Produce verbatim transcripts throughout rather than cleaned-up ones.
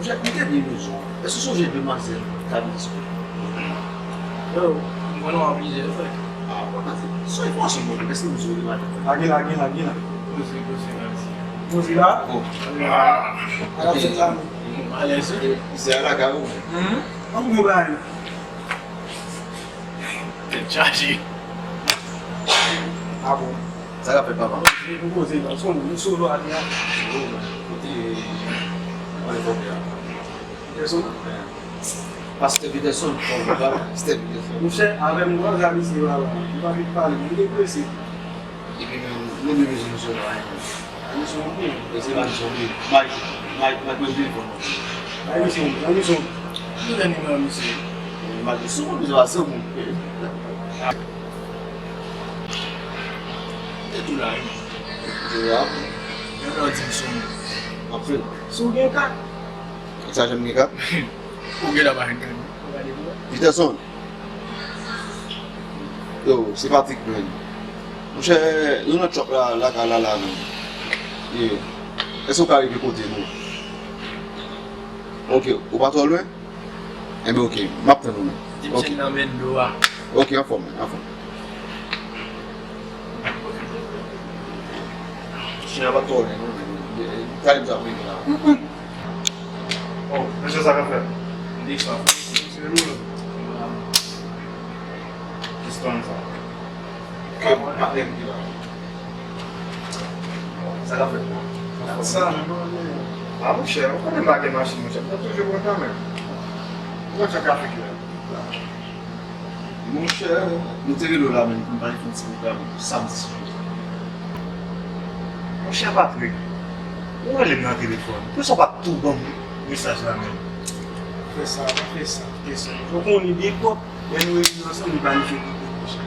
Jèt, li te byen bezwen. Èske w sonje demwazèl Kabinson? Yo, m konnen w ap plizyè, frè. Ah, bon, se yon enfòmasyon mwen, èske m di w li maten? Lage, lage, lage, lage. Koze, koze, mèsi. Koze la? Bon. Ah. Ala tèt la, non. Alèz wi. Se a la kay ou. An bon bagay. Tèt chaje. Ah bon. Sa k ap fèt, papa? Koze, nou koze la. Sou, nou sou lo ane a. Kote, kote pastè a? Peterson? Pastè Peterson. Pastè Peterson. Monchè, avè m, mwen, sa misye pale. Li pa vin pale. Li deprese. Epi menm, nou menm, nou menm, nou menm. Mwen se Mike, Mike, Mike, mwen telefòn mwen. Mwen se, mwen se. Ki nimewo misye? Mike, sou mwen, misye pa sou mwen. E tou la, wi. Tou la. Mwen lè w di m sou mwen. Anpil. Si w gen kat. Sa janm gen kat? Ou gen la pa gen kat. Peterson. Yo, se Patrick menm. Monchè, nou nan chòp la, lakay la, la menm. Ye. Èske w ka rive kote nou? Ok, ou pa twò lwen? Enben, ok, m ap tann ou menm. Di misye nan men dlo a. Ok, anfòm, anfòm. Chyen an pa twò lwen, non, men. Talè m sa vini la. Oh, mesye, sa k ap fèt? M desann. Se nou menm. Ki stan sa? Ke patnè m ki la. Sa k ap fèt? Sa. Ah, monchè, ou konnen m pa gen machin, monchè. M t ap toujou pran kanmenm. Ou konn jan trafik la. Monchè, nou te rele w la menm pou n pale fon ti pwogram samdi sou. Monchè Patrick, ou rele m nan telefòn. Poukisa w pa tou ban m mesaj la menm? Fè sa, pa fè sa, fè sa. Ou konnen de pòt, lè nou reyini ansanm, nou planifye tout, monchè.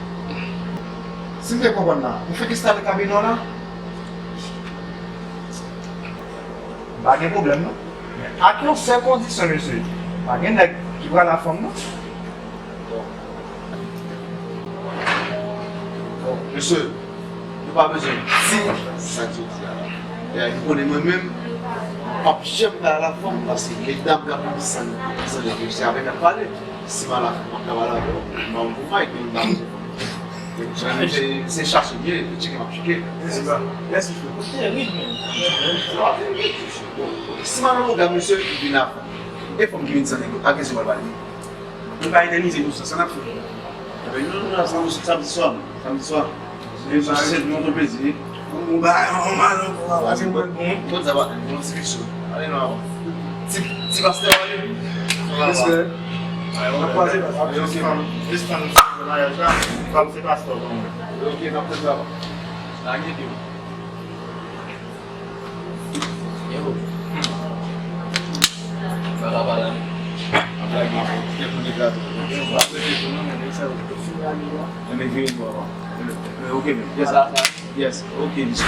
Si m byen konprann la, ou fenk enstale kabinè w la? M pa gen pwoblèm non. Men ak yon sèl kondisyon, mesye. Pa gen nèg ki pral ak fanm non. Bon, mesye, nou pa bezwen di sa k soti a la. E nou konnen mwen menm, m p ap janm bay a la fanm, paske medam k ap di sa, sa, se avèk y ap pale. Si m a la fanm, m ap ka pale avè w, m pa yon pou Mike, men m pa bezwen fanm. Se, se chache m ye, se tcheke m ap tcheke. Mèsi, frè. Ou terid menm. Bon, si m a nan yon gad, mesye, ki vin ak, e fanm ki vin san nèg yo, ak kiyès yo pral pale? Nou pa etènize nou sa, sa n ap fè? Enben, nou, nou la, samdi, samdi swa, samdi swa. E sa, se yon ton plezi. Ou ba, ou ba, nou, ou ba, se mwen, bon. Bon, sa va, bon, se fiksyon. Ale, nou avan. Ti, ti pastè, ale. Respè. N ap kwaze, pastè. Ok. Fanm, jis fanm, se maryaj la. Fanm, se pastè, bon. Ok, n ap fè sa. Lage pye w. Yo. Hmm. Bagay pa la. Ap lage. Kèk moun deklare. Yo, pa prete tou non, men nèg sa yo. Enben, vire bò a. Eh, ok, men. Yes. Yes. Ok, misye.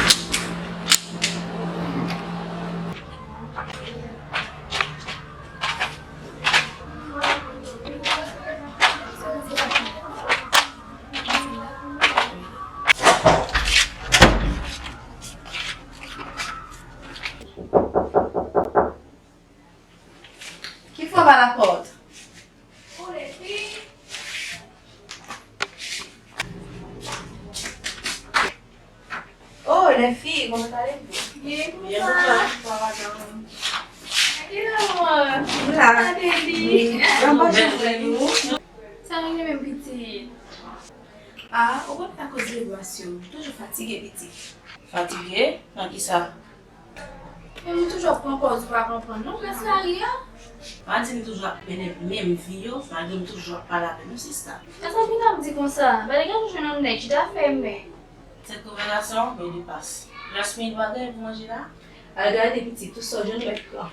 Ki frape a lapòt? Oh, les filles, comment allez-vous? Bien, comment ça va? Ça va, madame. Hello. Hola. Adeli. Oui. Comment allez-vous? Sa nou menm pitit. Ah, ou konn akoz levasyon, toujou fatige pitit. Fatige? Nan kisa? Men ou toujou ap pran pòz ou pa konprann non, prens lari a. Pa di m toujou ap mennen menm vi yo, malgre m toujou ap pale avè nou sista. Èske w fin ap di konsa? Valè gen jou jwenn yon nèg chita fèmen. Sèt konvèsasyon, men li pas. Jasmine, pa gen pou manje la? Al gade pitit, tout sa w jwenn mèt pran.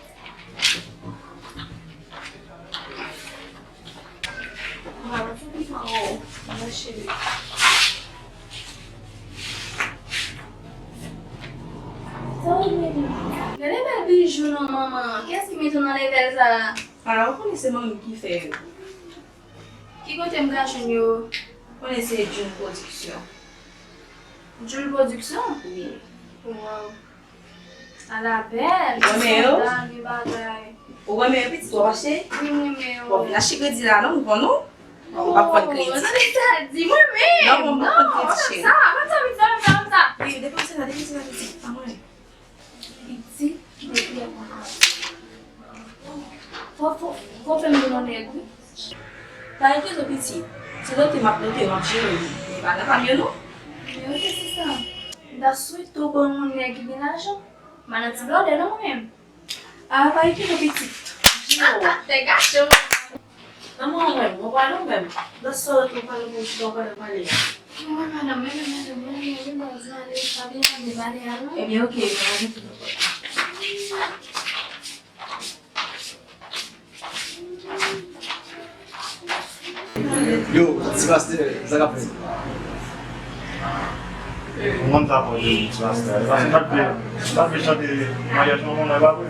Gade bèl bijou non manman. Kiyès ki mete w nan levèl sa a? A, ou konnen se manmi ki fè yo. Ki kote m ka jwenn yo? Ou konnen se June Production. June Production? Wi. Waw. Ala bèl, gen sandal, gen bagay. Ou renmen pitit w ap achte? Wi, m renmen yo. Bon, vin achte kredi la non, m konn ou. Ou p ap konn kredi. Tande sa di, mwen menm. Non, mwen, mwen konn kredi, cheri. Sa, konn sa, konn sa, konn sa, konn sa. Wi, depanse la, depanse la, pitit, pa mwen. Pitit, depi lè konsa. Fò, fò, fò fè m vin yon nèg, wi. Pa enkyete w, pitit. Se note m ap note, m ap jere, m pa nan pa m yo, non. Men ok, sista. M ta swete w ban yon nèg ki gen lajan. M pa nan ti blòdè, non, mwen menm. A, pa enkyete w, pitit. Jere w. Tè gason. Nan mwen menm, mwen pale ou menm. Nan sa w ret mwen pale pou ou chita w pale pale a. Mwen madanm, mwen menm madanm, mwen menm, mwen menm, mwen ale, pa vin pale pale a, non. Ebyen, ok, mwen pa gen tout. Yo, ti pastè, sa k ap fèt? Mwen konn sa pòte, ti pastè. Paske m pa t vle, m pa t vle chante maryaj manman w la, e pa vre?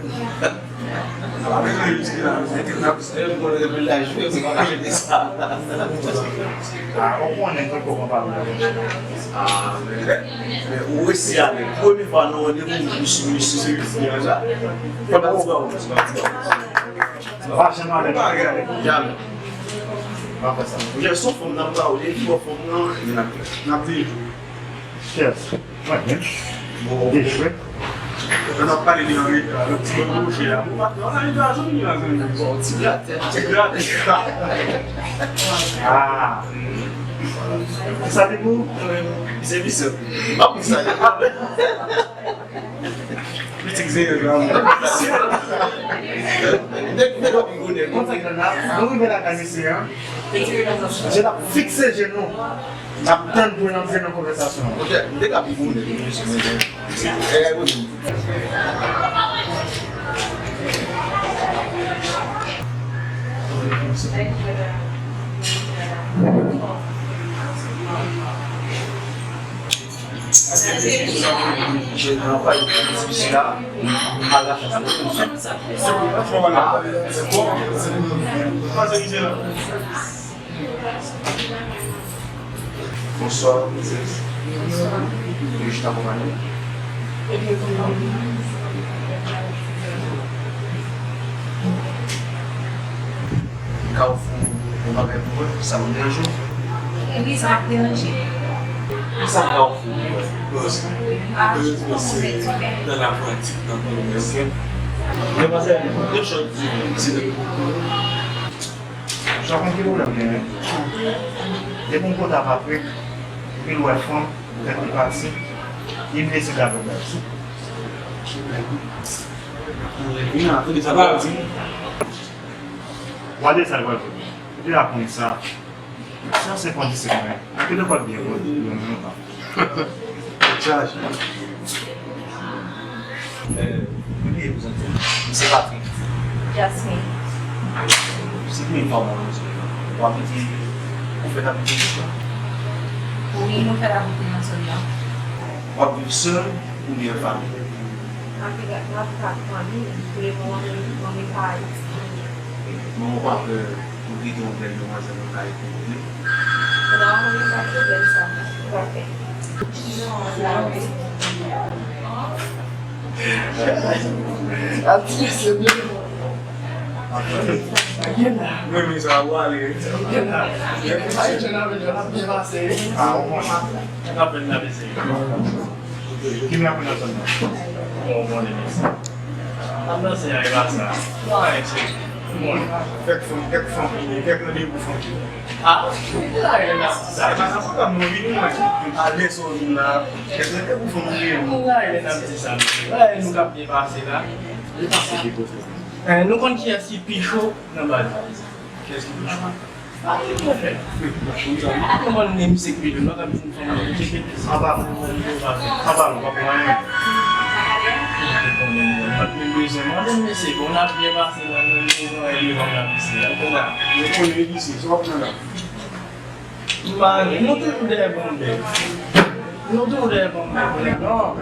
Ah, ou konnen mwen poko konn pale. Ah, men, men ou resi avè m. Premye fwa nou randevou, misye, misye se li ki anja. Fò n al ti ba ou, ti ba ou, ti ba ou. Ou pa janm avè m. Jamè. Ou pa fè sa. Ou jè sou fòm nan, ba ou, depi bò fòm nan. N ap di. Chèz. Mwen menm. Bon, dechwe. Lè n ap pale de anreta, lòt ti bò gwoche a. Bon, patnè, anreta a jwenn li a, zanmi. Bon, ti gratè. Ti gratè. Ah. Sa te pou? Se misye. M pa konn sa. Pitit zeye la. Nèg, nèg ap gounen. Konn sa k gen la? Nou rive lakay misye an. Je l ap fikse je nou. N ap tann pou n antre nan konvèsasyon an. Ok, m te ka pi gounen pou misye, men, men, e, e, e, Bonswa, prinsès. Bonswa. Ou chita kòman nou? Kafou, yon bagay pou mwen, sa ap deranje w? Wi, sa ap deranje. Sa Kafou pou mwen? Ah, je comprends, mwen. Nan la pratik, nan pale, ok? Mwen panse, de chòt di, se de. Sa konn ki pwoblèm genyen? Depi yon kota pa prè, epi l wè fanm, tèt li pati, li vle se gade yon bèl. Sa pa di. Gade sa l pral fè. Ou te aprann sa. Sa se kondisyon mwen. Ki lekòl byen bon, mwen menm pa. Chaje. Eh, kote e prezante? M se Patrick. Jasmine. Se konbyen fwa w nan zòn nan? W abite, ou fèt abite nan zòn nan? Wi, mwen fèt abite nan zòn nan. W ap viv sèl oubyen an fanmi? M ap viv, m ap viv ak fanmi m. Pou lemoman, mwen, mwen pa Ayiti. Manman w pa pè pou l kite yon bèl demwazèl nan kay pou ou vle? Non, mwen pa pwoblèm sa. Mwen pa pè. Non, non. Ap di se byen. Mwen menm sa, ou ale. Sa e jèn avèk jèn ap byen pase. Ah, ou konnen. N ap fè n ap eseye. Ki mè ap nan zòn nan? Bon, bon, Denis. N ap danse a, e pa sa. Bon, kèk fanm, kèk fanm, kèk randevou fanm. Ah, la, e la, sa, sa, sa, sa, mwen vini, mwen. Alèz, ou vin la. Kèk randevou fanm, mwen. La, e n ap di sa, mesye. La, e nou k ap byen pase la. Li pase ki kote? Eh, nou konn kiyès ki pi cho nan baz la. Kiyès ki pi cho? Ah, li byen fèt. Nou konn ni misye ki pi cho, nou pa ka di nou fanm ki pi cho. Anba, anba, nou pa pran anyen. Mwen pa t menm bezwen mande mesye, bon, n ap byen pase la, nou bezwen anyen devan la, mesye. Ann konn la. Mwen konnen misye, sa w ap pran la. M pa, nou toujou dèyè banm bèk. Nou toujou dèyè banm bèk. Non,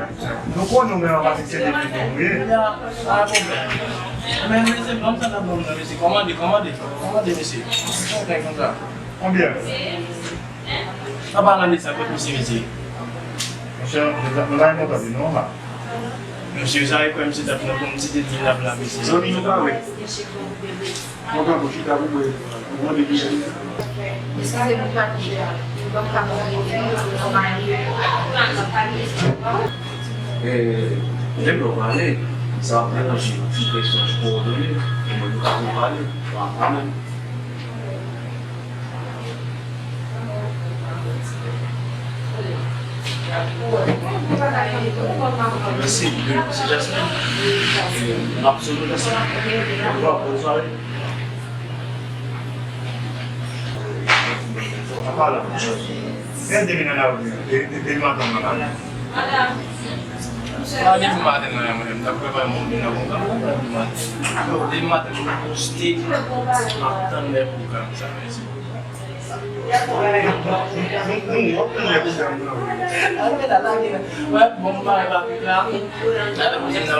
nou konnen w, men ann pase se de fi nou ye. Ya, pa pwoblèm. Men, mesye, banm sa nan banm nan, mesye. Kòmande, kòmande. Kòmande, mesye. Konbyen konsa? Konbyen? An palan de sa, kot misye, mesye? Monchè, nou pa gen kontan de non, la. Mesye, sa e kwè misye t ap nan pou m ti te di l ap la, mesye. Zanmi nou pa wè. Mwen pran pou chita pou mwen. Mwen mande pou chita. Eskize m, pa konprann. Mwen pa konprann. Eh, lè nou pale, sa ap deranje ti kesyon kowòdone, mwen nou ka pou pale. Mwen pa konprann. Mèsi, mèsi Jasmine. E, m ap sou nou, Jasmine. Bonswa, bonswa. Apa la? Gen depi nan lari, de, de, depi maten nan lari. Pa depi maten nan, mwen, m t ap prepare moun vin nan konpa. Depi maten, m poste, m ap tann lè pwogram sa, mèsi. Bon, m pa wè papik la. Gade, m di m ta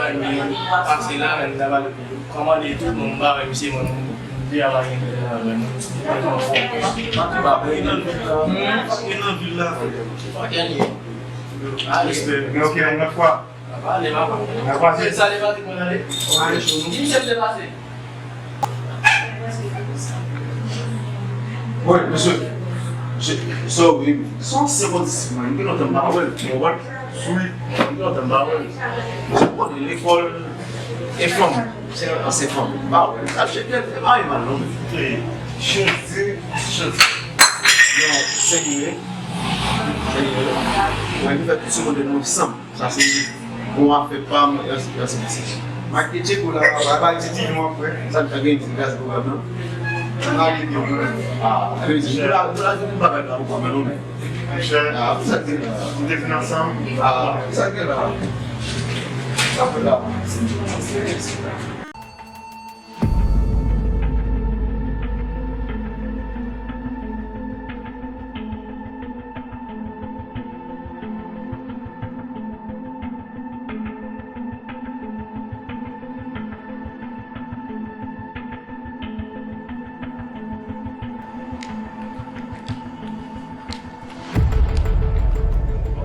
pase la, men m ta pale. Kòmande tout moun, m pa wè misye, mwen, m te ava gen tèt la, men. Nan vil la. Ok, yon lòt fwa. N a pase. Sa li pase pou n ale. Di misye m te pase. Wi, mesye. Mesye, sorry. Se yon ansyen kondisip mwen. M gen lontan m pa wè l. Ou konprann? Wi. M gen lontan m pa wè l. Mesye, m konnen lekòl. E fanm. Se yon ansyen fanm. M pa wè l. Sa cheke l. Se pa yon mal, non, men. Chante, chante. Non, serye. Serye. Mwen, nou fè tout segonde nou ansanm. Sa se bon afè pa m, èske, èske se. Mike Tcheko la, ba, ba, Titi, nou ap wè. Sa k gen ti gaz pwogram nan. Mwen ale byen, mwen. Ah, e di, nou la, nou la, nou bagay la, ou pa mwen, non, men. Monchè, ah, sa k gen la. Nou te vin ansanm. Ah, sa k gen la. Sa k gen la.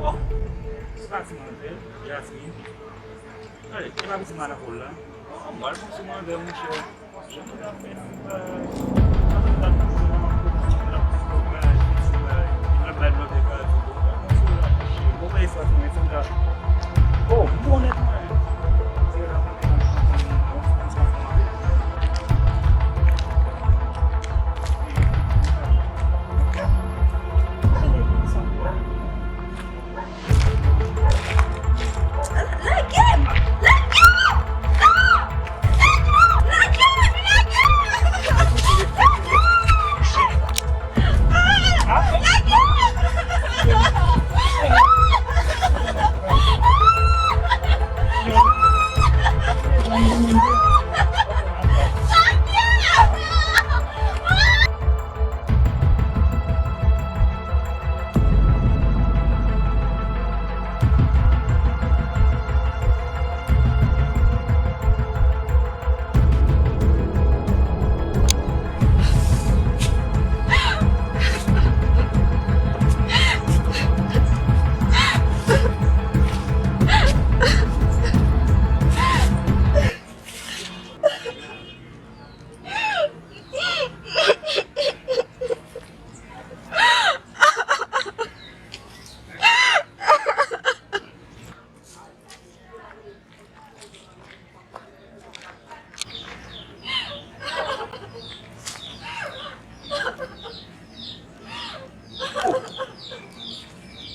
Oh! Se pa ti mantè, Jasmine. Gade, e pa piti mal anpòl la. Anpòl, bon, se mwen avè w, monchè. Jan nou t ap fè ti bagay, jan nou t ap fè ti bagay, jan nou t ap bay lòt nèg la di, bon, bon, se la, monchè, bon, bay espas mwen, se m ta, oh, m bon nèt mwen. Se la, mwen, mwen, mwen, mwen, mwen, mwen,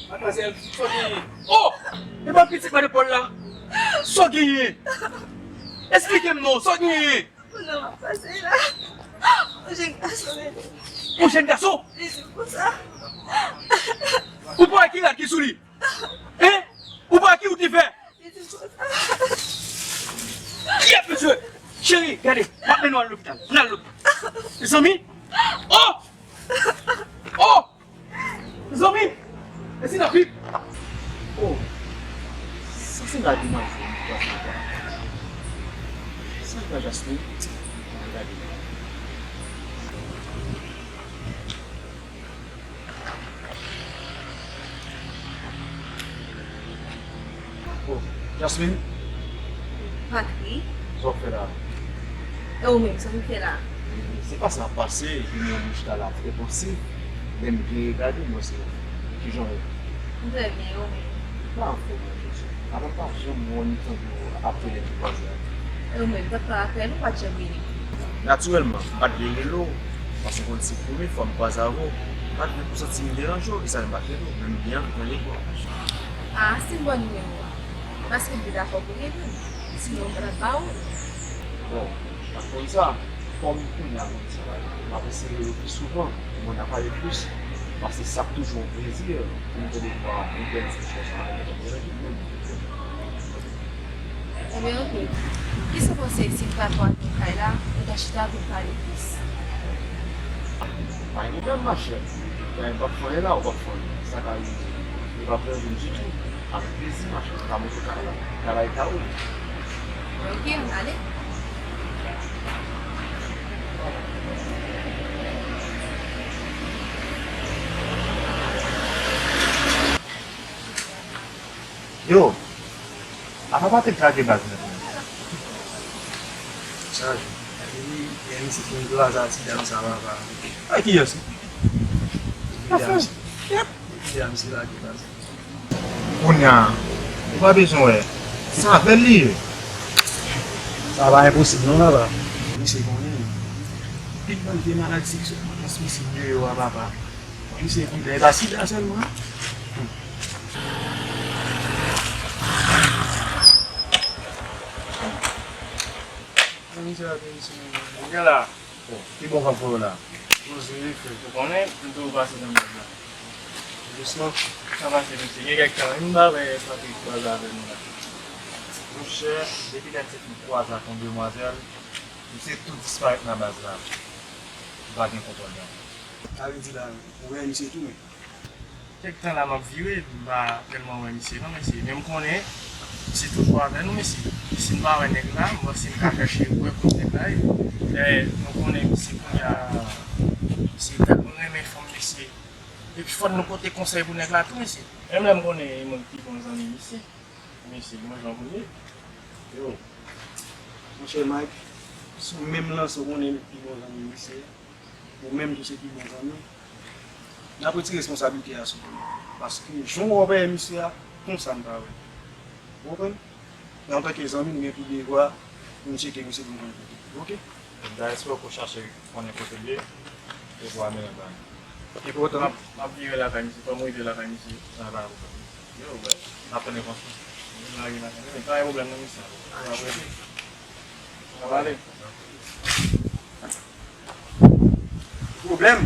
Matmwazèl, sa w genyen? Oh! E pa pitit madan Pòl la? Sa w genyen? Esplike m non, sa w genyen? Kounye a m ap pase la. Yon jèn gason rele m. Yon jèn gason? Li di m konsa. Ou pa wè ki rad ki sou li? Hein? Ou pa wè ki wout li fè? Li di m konsa. Kiyès mesye? Cheri, gade, m ap mennen w al lopital. Ann al lopital. Mezanmi! Oh! Oh! Zanmi! Mèsi nan pip! Oh! Sa se gade manzè wi, gade sa. Sa l pa Jasmine? Gade. Oh, Jasmine? Patri. Sa w ap fè la? E ou menm, sa w ap fè la? Se pa sa ap pase, jounen an mwen chita la trè pansif, lè m byen regade, m wè se kijan w ye. M trè byen, e ou menm? M pa anfòm non, Jojo. Avan m pa janm wè w ni tande w ap rele m pou kwaze avè w. E ou menm, m t ap pale avè w, ou pa t janm rele m. Natirèlman, m pa t vle rele w, paske w konn se premye fwa m kwaze avè w. M pa t vle pou w santi m deranje w, e sa fè m pa t rele w, men m byen anvi pale avè w. Ah, se yon bòn nimewo a. Paske m te dakò pou rele w. Sinon, m pa t ap ba ou l. Bon, m pa t konn sa. Kòm kounye a m konn sa, m ap eseye rele w pi souvan, pou mwen n a pale plis. Paske sa ap toujou yon plezi pou m tande vwa w, yon bèl diskou konsa. Ebyen, oke. Kisa w panse si m ta pran nan kay la, nou ta chita pou n pale plis? Pa gen pwoblèm, machè. Kay m p ap fè anyen la, ou p ap fè anyen. Sa ka rive. Li p ap deranje m ditou. Avèk plezi, machè. M ka montre w kay la. Kay la e kay ou. Oke, ann ale. Yo, apa Patrik lage baz nèt mwen? Sa, epi, gen misye ki vin kraze a ti dam sa, papa. A kiyès? Epi, a misye, epi, a misye lage baz. Kounye a, ou pa bezwen wè. Se avè l li ye. Sa pa enposib non, papa. Misye konnen. Pi gwo vye maladi seksyon transmisib deyò a, papa. Misye vilè, e pa sida sèlman. Misye ap vin sou mwen. Ou gen la? Ki bò w ap voye w la? Poze, frè. Ou konnen, m te pase nan baz la. Dousman. Sa pase, mesye? Gen kèk tan wi m pa wè Patrik kwaze avè nou la. Monchè, depi lè m sot m kwaze ak yon demwazèl, misye tou disparèt nan baz la. M pa gen kontwòl nan li. Sa vle di la, ou wè misye tou, men? Kèk tan la m ap vire, m pa tèlman wè misye non, mesye. Men m konnen misye toujou avè nou, mesye. Si m pa wè nèg la, m panse m ka chèche wè kot nèg la ye. Dayè, nou konnen misye kounye a, misye tèlman renmen fanm, mesye. Epi fò nou pote konsèy pou nèg la tou, mesye. Menm lè m konnen e mwen ki pi bon zanmi misye. Mesye, mwen jan pou ye. Yo. Monchè Mike, si w menm lanse w konnen pi bon zanmi misye. Ou menm tou se pi bon zanmi. N ap retire responsablite a sou ou. Paske jan w wè misye a, konsa m pa wè. Ou konprann? Men antanke zanmi, nou gen tout devwa pou n tcheke misye pou n konnen kote l ye, oke? M ta espere w chache konnen kote l ye, epi w amenn l ba nou. Epi otan. M ap, m ap vire lakay misye, fò m rive lakay misye. Sa pa yon pwoblèm. Yo, bro. N ap tann reponsan. N ap vin lakay misye. Pa gen pwoblèm non, mesye. N ap rete. N ap ale. Pwoblèm.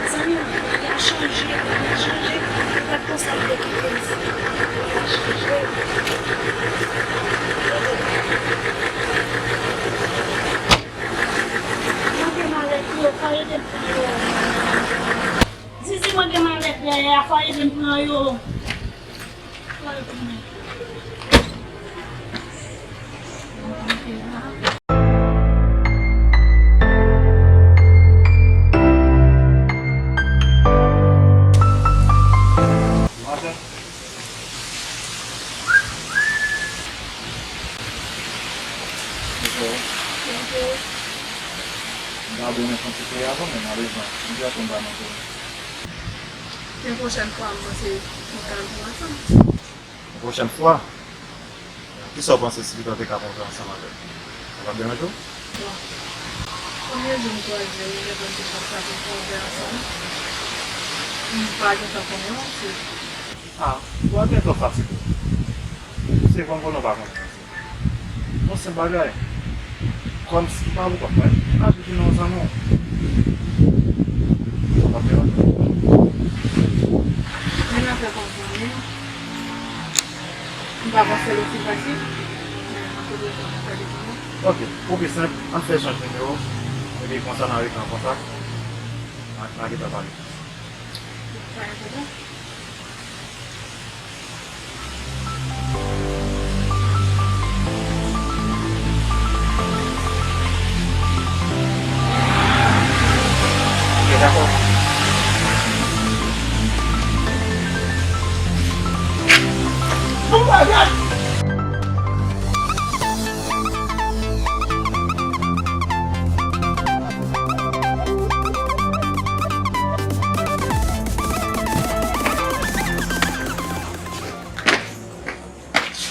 Zanmi m, li a chanje, li a chanje. Li pa t konsa l te kite m. Li a chanje. Mwen gen malèt yo, fò ede m pran yo. Zizi, mwen gen malèt dèyè a, fò ede m pran yo. Fò ede m. Bonjou. Bonjou. M ta renmen fè yon ti priyè avè w, men malerezman, m gen anpil bagay nan tèt mwen. Yon pwochèn fwa, m panse nou ka al viv ansanm. Yon pwochèn fwa? Kisa w panse si pita w te ka pran yon tan ansanm avè m? Sa p ap deranje w? Bon. Premye jou m kwaze w, m te panse chak sa pou n pran yon verre ansanm. M pa gentan konnen w, se. Ah, ou pa gentan fatige. Se konn konnen w pa konnen ansanm. Yon senp bagay. Kòmsi m pa pou kòb mwen, m ka jete nan yon zanmi w. Sa p ap deranje w? Menm afè pa w konnen, m pa panse l osi fasil, men mwen konnen sa depi non. Ok, pou pi senp, ann fè echanj nimewo, epi konsa n a rete an kontak, n a, n a gentan pale. Pa gen pwoblèm. Ok, dakò. Oh my God!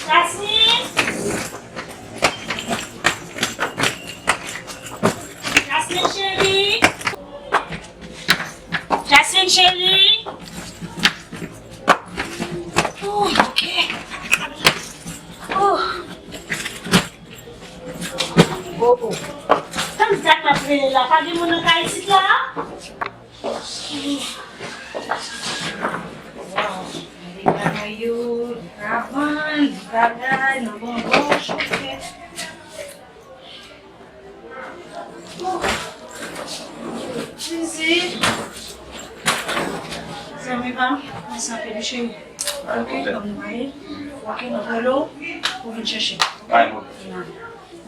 Jasmine! Jasmine cheri! Jasmine cheri! Oh, ok. Oh. Oh, oh. Tann dat m ap rele la, pa gen moun nan kay isit la? Wow, gade bagay yo, li pa vann, li bagay, nan bonbon, chofè. Jezi. Zanmi pa m, mèsi anpil wi cheri. Ok, kòm nou pa ye, ok, nou rele w pou vin chèche.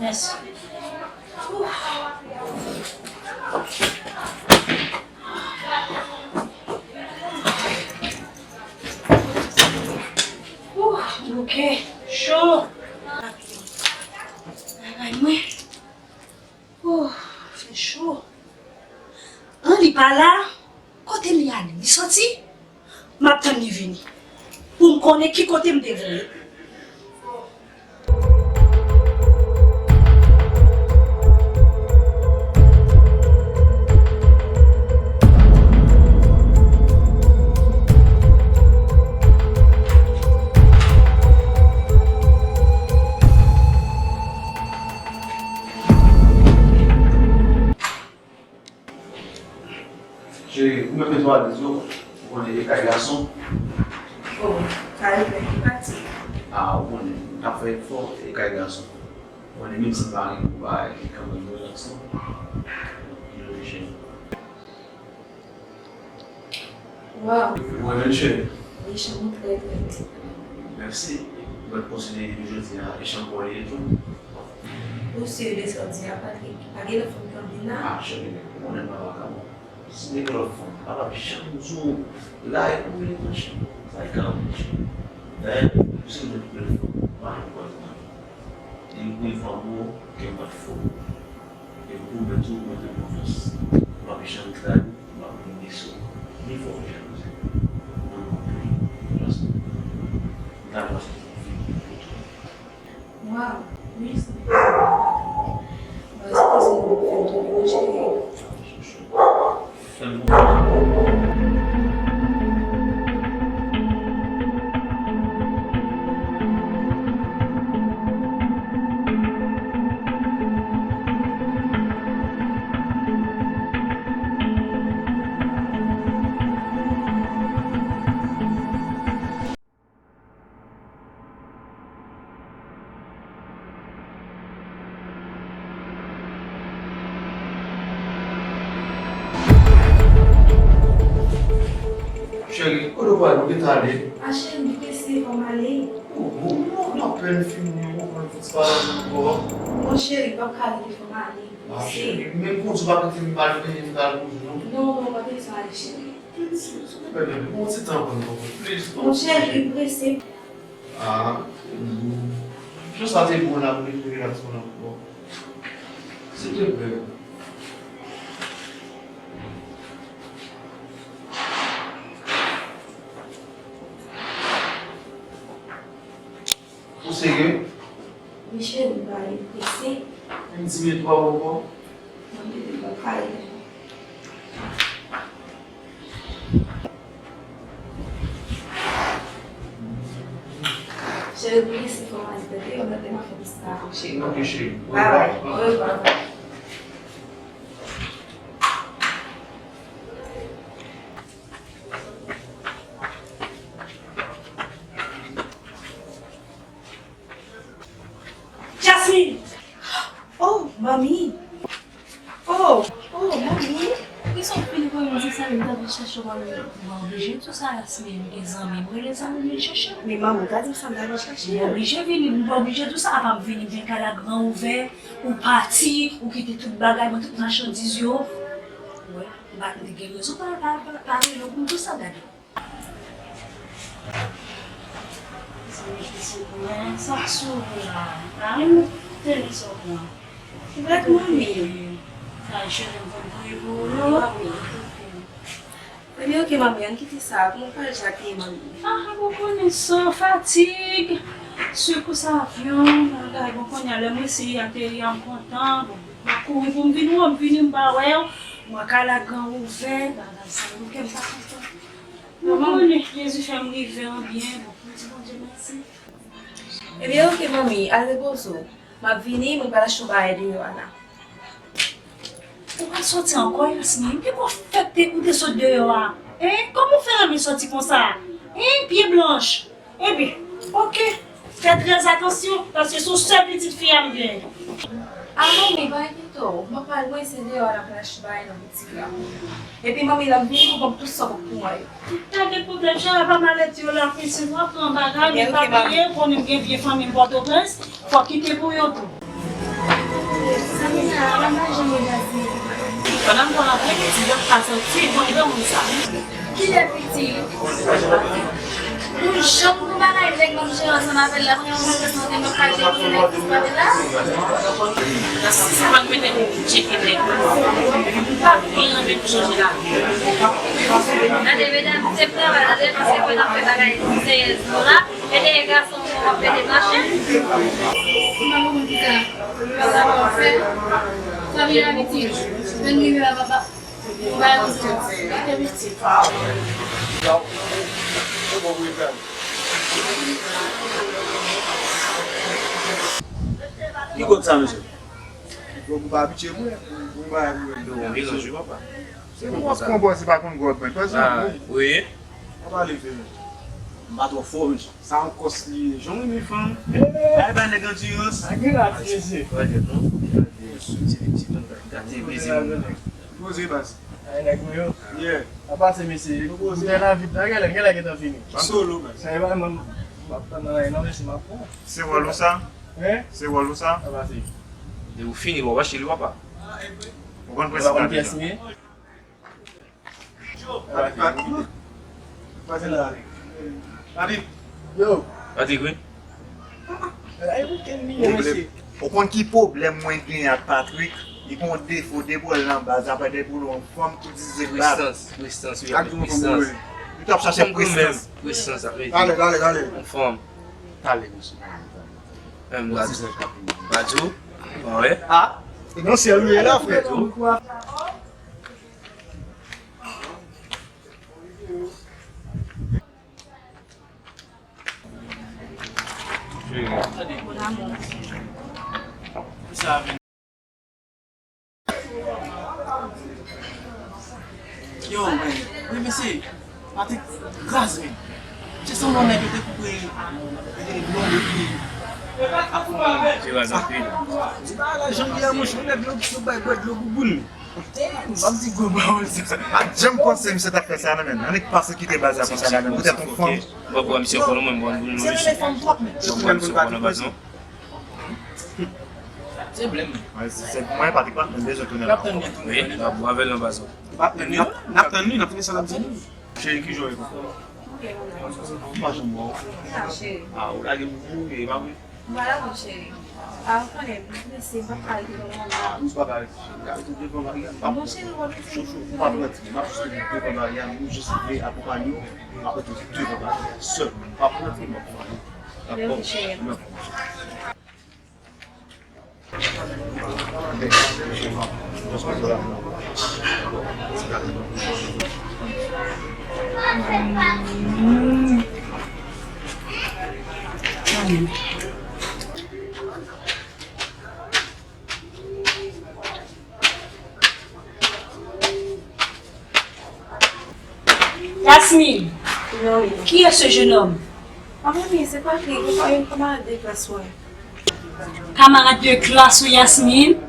Mèsi. Ouh, bouke cho. Bagay mwen. Ouh, fè cho. An, li pa la. Kote li ale? Li soti? M ap tann li vini pou m konnen ki kote m te voye l. Cheri, ou mèt met ou alèz wi, ou konnen e kay gason. Oh, sa yo fè ki pati. Ah, ou konnen, n ap fè efò, e kay gason. Ou konnen, menm si m pa renmen ou, bay, li kanmenm yon gason. Li oblije. Waw. Ou renmen l, cheri? Wi, chanm ou trè, trè bèl. Mèsi. Mwen konsidere depi jodi a, e chanm pa w li ye tou. Ou si de sa w di a, Patrick? Pa gen lòt fanm k ap vin la? Ah, cheri, ou konnen m pa vakabon. Si te gen lòt fanm, m pa t ap janm di w la e pou vini pran chanm. Sa e ka ou, cheri. Dayè, ou se yon bèl fanm, m pa janm kwè nan. Depi premye fwa m wè w, kè m bat fò. E m pwomèt ou, mwen fè konfyans. M p ap janm trayi w, m p ap janm desi w. Ni fè w jalouzi. Mwen, mwen, mwen, m ta jwenn yon fi pou tou. Waw, wi, se vre. Baz, koze nou fè m tonbe, mon cheri. Fè m konfyans. Cheri, kote w prale? Ou gentan ale? A cheri, m prese, fò m ale. Oh, oh, non, non, apèn fini, ou konn fouti pale ankò. Mon cheri, m p ap ka rete, fò m ale. Ah, cheri, men pou di w pa kite m al benyen m t al bouzen non. Non, non, pa bezwen ale, cheri. Silvouplè, bebe, pran yon ti tan pou nou, please. Mon cheri, m prese. Ah, mm. Jan sa te bon la pou nou te relax pou nou. Silvouplè. Ou serye? Wi, cheri, m pale prese. Yon ti minit, ou pa bon ankò? Mwen, m pa pale. Cheri, prese, fò m al tande, yon lòt lè m ap fè plis travay, cheri. Ok, cheri. Bye bye. Au revoir. Manmi! Oh! Oh, manmi! Kisa w fini pou mwen di sa, m ta vin chèche w, manmi? Mwen oblije di w sa, Yasmine, m gen zanmi, m rele zanmi m vin chèche m. Men manmi, w ta di m sa, m ta vin chèche w. M oblije vini, m pa oblije di w sa, apa m vini, m vin kay la gran ouvè, ou pati, ou kite tout bagay mwen, tout machandiz yo. Wè, m pa t gen rezon pa, pa, pa, pa rele w pou m di w sa, gade. Sa k sou ou la? Mari m tele sou ou la. Ou bèt, manmi. Sa cheve m konn touye pou ou yo. Ebyen, oke, manmi, ann kite sa. Pou mwen pral jate, manmi. Ah, bon, konnen sa, fatig. Sou kou sa avyon, bagay, bon, konnen lè mwen eseye ateri, m kontan. Bon, m ap kouri pou m vin wè, m vini, m pa wè w. Mwen kay la gran ouvè, bagay sa yo, kè m pa kontan. Mwen konnen Jezi fè m rive an byen, bon, mwen di Bondye mèsi. Ebyen, oke, manmi, al repoze w. M ap vini, mwen pral achte yon bagay deyò a la. Ou pral soti ankò, Yasmine? Ki pou fèt te, ou te sot deyò a? Hein? Kòman w fè renmen soti konsa? Hein? Pye blanch? Ebyen, oke. Fè trè atansyon, paske se yon sèl pitit fi a m gen. A, manmi, pa enkyete w. M ap al, mwen se deyò a, m ap al achte bagay nan boutik la. Epi, manmi, lè m vini, ou ban m tout sa w pou mwen yo. Pa gen pwoblèm, cheri, pa malèt yo la, princess, w ap pran bagay, men pa bliye, konnen m gen vye fanmi m Pòtoprens, fò kite pou yo tou. Pandan m pran antre, ti yo pa santi, bon, e granmoun sa. Kilè piti? Ou janm gon bagay nèg m ap jere ansanm avè l la, kounye a w mande sante m ap pale de kilè piti pa vin la? Si se pa t mete m tcheke nèg la, m pa t gen anvi pou chanje lavi. Gade, medam, se travay la, paske fò n ap fè bagay seryezman la, e dèyè gason w ap pede mache. M pa konprann kisa, kisa w ap fè, sa vin abitye, men rive la, papa. Ki gwòg sa, mesye? Gwòg ou pa abitye bwè, ou bay pou bwè. Yo, yon melanj, wi, papa. Se yon gwòg konpò, se pa konn gwòg, mwen. Pase yon kou. Wi. Pa pale fè, men. M pa twò fò, mesye. Sa yon kòs li ye. Jan w renmen fanm. Ay, bay nèg andirans. Ak grenad, mesye. Gade, non? Gade, ti, ti, ti, gade, mezi. Poze, baz. Ay, nèg mwen yo. Yeah. Sa pase, mesye. Nou poze. Boutèy la vid la, genlè, genlè gentan fini. M solo, baz. Sa e pa mwen, m ap tann nan la, non, mesye, m ap pran. Se wòl ou sa? Hein? Se wòl ou sa? Sa pase. Depi w fini, w ap achte li, papa. Ou konn prensip la deja. Patrick, Patrick. Patrick. Yo. Patrick, wi. Pwoblèm. Ou konn ki pwoblèm mwen gen ak Patrick? Li gen yon defo, depi w wè l nan baz, apre depi w wè yon fanm, ou di se bab. Prestans, prestans, wi, avèk prestans. Li t ap chache prestans. Prestans, avèk. Dale, dale, dale. Yon fanm. Dale, mesye. Menm baz. Baz ou? Mwen wè. Ah, e nan syèl ou ye la, frè. Yo, men, men mesye, Patrick raz, men. Se sanble nèg yo te koupe, eh, blonde epi ap fè. Se raz anpil. Di pa la jan li ye, monchè, nèg yo, yo bay bwè dlo bouboun. M ap di gwo pawòl sa. M pa t janm panse misye t ap fè sa, non, men. Annik pase kite baz la konsa, la, men. Poutèt yon fanm. Mwen, bro, misye konn mwen, mwen, mwen, se rele fanm twòp, men. Mwen, mwen, misye konn baz, non. Se blèm. Mwen, Patrick, pa t bezwen tounen la. N ap tann li. Wi, n ap bwè avè l nan baz, non. N ap tann li, n ap, n ap tann li, n ap fini sa l ap di nou. Cheri, ki jan w ye? M pa janm wè w. Ah, ou lage m pou ou, e pa vre? M pa la, mon cheri. Ah, ou konnen, mesye, m pa ka rete devan Maria. Ou pa ka rete, cheri. Rete devan Maria. Mon cheri, w ap rete devan Maria. Chouchou, m ap rete devan Maria, m jis vle akonpanye w, m ap rete devan Maria sèlman. M ap rete, m ap akonpanye w. Dakò? Mèsi, cheri. Mèsi. Yasmine, qui est ce jeune homme? Ah, manmi, se pa li, se yon kamarad de klas mwen. Kamarad de klas ou, Yasmine?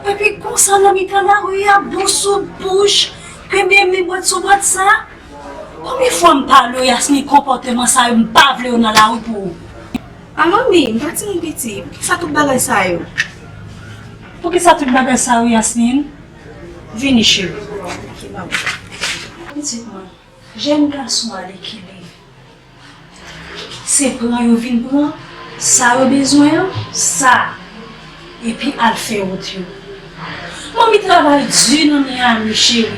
Epi konsa nan mitan lari a, bouch sou bouch, kenbe men bwèt sou bwèt sa. Konbyen fwa m pale w, Yasmine, konpòteman sa yo, m pa vle yo nan lari pou ou. A manmi, m pa timoun piti, poukisa tout bagay sa yo? Poukisa tout bagay sa yo, Yasmine? Vini, cheri. Ok, manmi. Pitit mwen, jèn gason ale ki li. Se pran yo vin pran, sa yo bezwen an, sa, epi al fè wout yo. Manmi travay di nan Miami, cheri.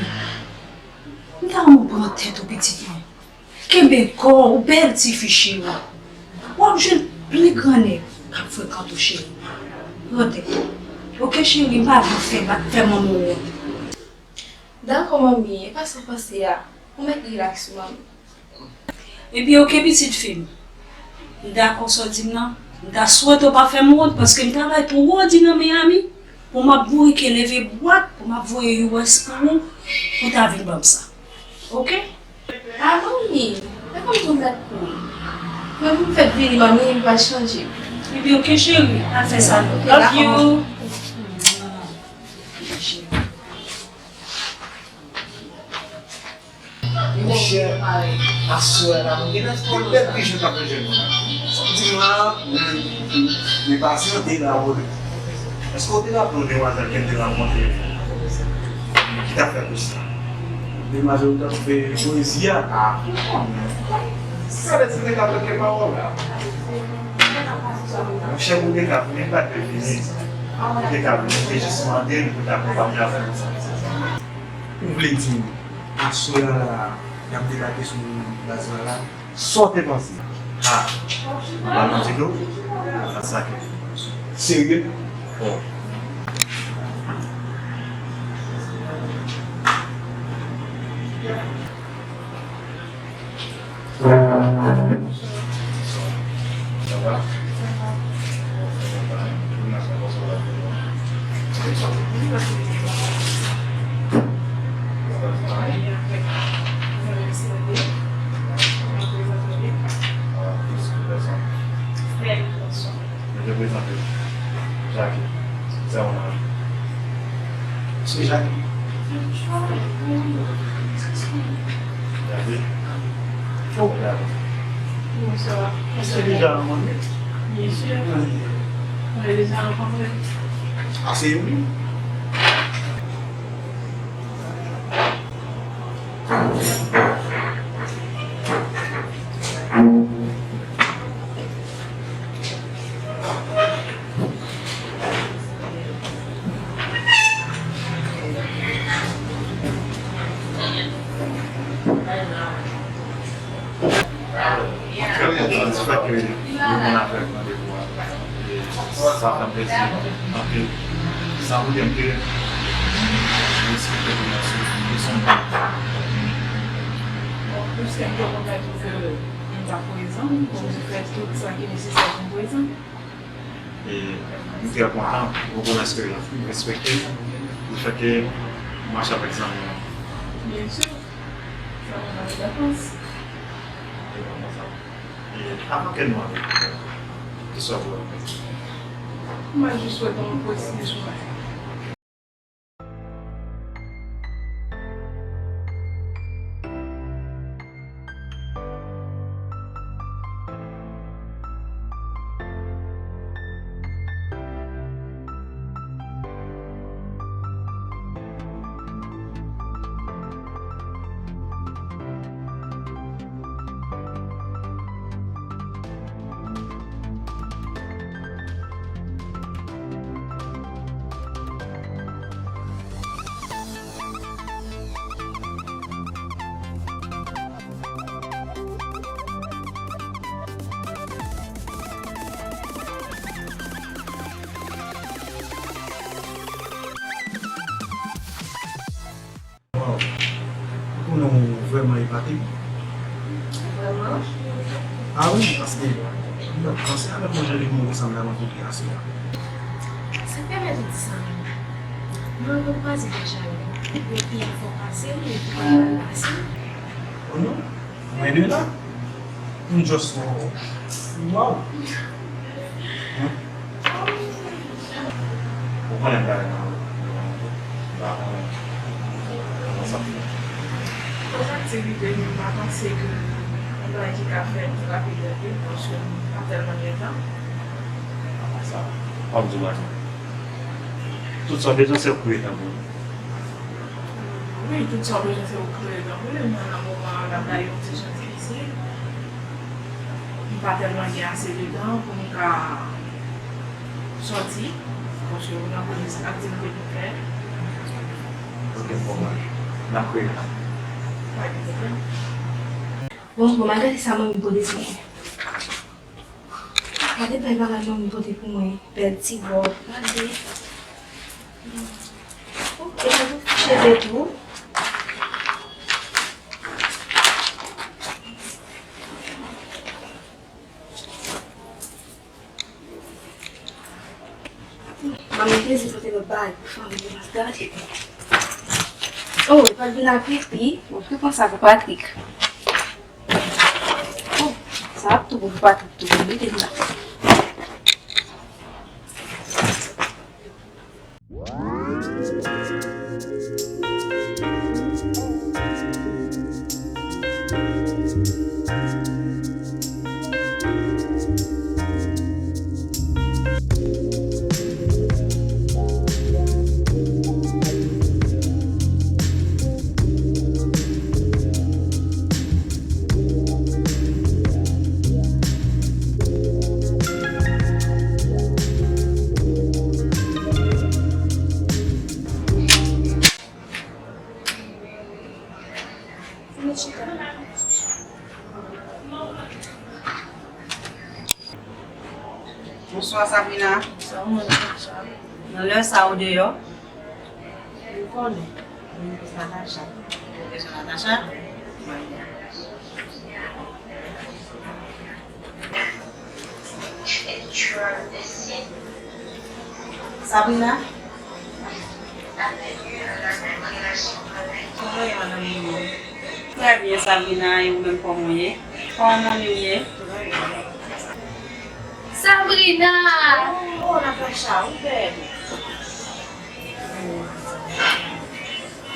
M ta renmen w pran tèt ou, pitit mwen. Kenbe kò w, bèl tifi cheri. W ap jwenn pli gran nèg k ap frekante w, cheri. Pran tèt ou. Oke, cheri, m pa vle fè ba-, fè manman w wont. Dakò, manmi, e pa sa w panse a. Ou mèt rilaks wi, manmi. Epi oke, pitit fi m. M dakò sa w di m nan. M ta swete w pa fè m wont, paske m travay twò di nan Miami pou m ap bourike leve bwat, pou m ap voye U S pou ou, pou w ta vin ban m sa. Oke? A, manmi, e kòmsi w mèt kouri. Mwen, pou m fèk vini, manmi, m pral chanje. Epi oke, cheri, al fè sa. Oke, dakò, manmi. Love you. Monchè, aswè la, mwen gen yon bèl bijou k ap jwenn mwen. Sa w di m la, men, men pasyante la, wi. Èske w te raple w demwazèl ke m te rankontre ki t ap fè kous la? Demwazèl ou t ap fè poezi a? A, gade si te ka tande pawòl la. Monchè, pou te ka vini, m pa t vle vini. Pou te ka vini, m te jis mande l pou l t akonpanye avè m. Ou vle di m, aswè a la, y ap debake sou baz la la? Sa w te panse? Ha! M pa manti tou, sa sakre. Serye? Bon. Mwen te prezante w. Jackie. Sè w nan. Se Jackie. Jackie. Oh. Bonswa. Èske deja rankontre? Byen si. Wi. Nou deja rankontre. Ase wi. Mwen trè kontan di fèt ke yo konn avèk randevou a. E sa fè m plezi anpil. Sa vle di ke m respekte pou mwen sou kesyon de tan. Bon, piske m te konn fè tout, euh, m ta prezan, pou m fè tout sa ki nesesè pou m prezan. E m trè kontan, rekonèt ke m respekte lefètke m mache avèk zanmi an. Byen si. Sa pa nan dakans. E kòman sa? E avan ke nou ale, kisa w vle fè? Mwen jis swete w yon pwezi jounen. Waw! Ou konnen w vrèman epate m. Vrèman? A wi, paske m t ap panse avèk yon jan de moun konsa m t ap rankontre aswè a. Sa k pèmèt ou di sa menm? Mwen, mwen kwaze deja yo. Yo pi avè w pase m, yo pi mal pase m. Oh non, lwen de la. M just, waw. Waw. Ou konnen m ta renmen w. Pou aktivite nou, m pa panse ke yon bagay ki ka fèt rapid rapid, paske m pa tèlman gen tan. Apa sa, w ap di w atann. Tout sa w bezwen se w kreye tan pou ou. Wi, tout sa w bezwen se w kreye tan pou li, men nan moman an, l ap bay yon ti jan difisil. M pa tèlman gen ase de tan pou m ka sòti, paske ou nan polis aktivite pou fè. Ok, bon, n ap kreye tan. Pa gen pwoblèm. Bon, bon, m al gade sa manmi pote sou mwen. Gade bèl bagay manmi pote pou mwen. Bèl ti wòb. Gade. Ok, sa pou cheve tou. Manmi te di pote lòt bagay pou fanmi yo, m ap gade. Oh, li pral vin ak pipi. Bon, ki pran sa pou Patrick. Oh, sa ap tou bon pou Patrick tou, bon, mete l la. Bonswa, Sabrina. Nan lè sa ou deyò? Ou konnen. Mwen se Natacha. Ou se Natacha? Sabrina? Kòman w ye, madanm Mimi? Trè byen, Sabrina, e ou menm, kòman w ye? Kòman manmi w ye? Sabrina! Oh, Natacha, ou bèl.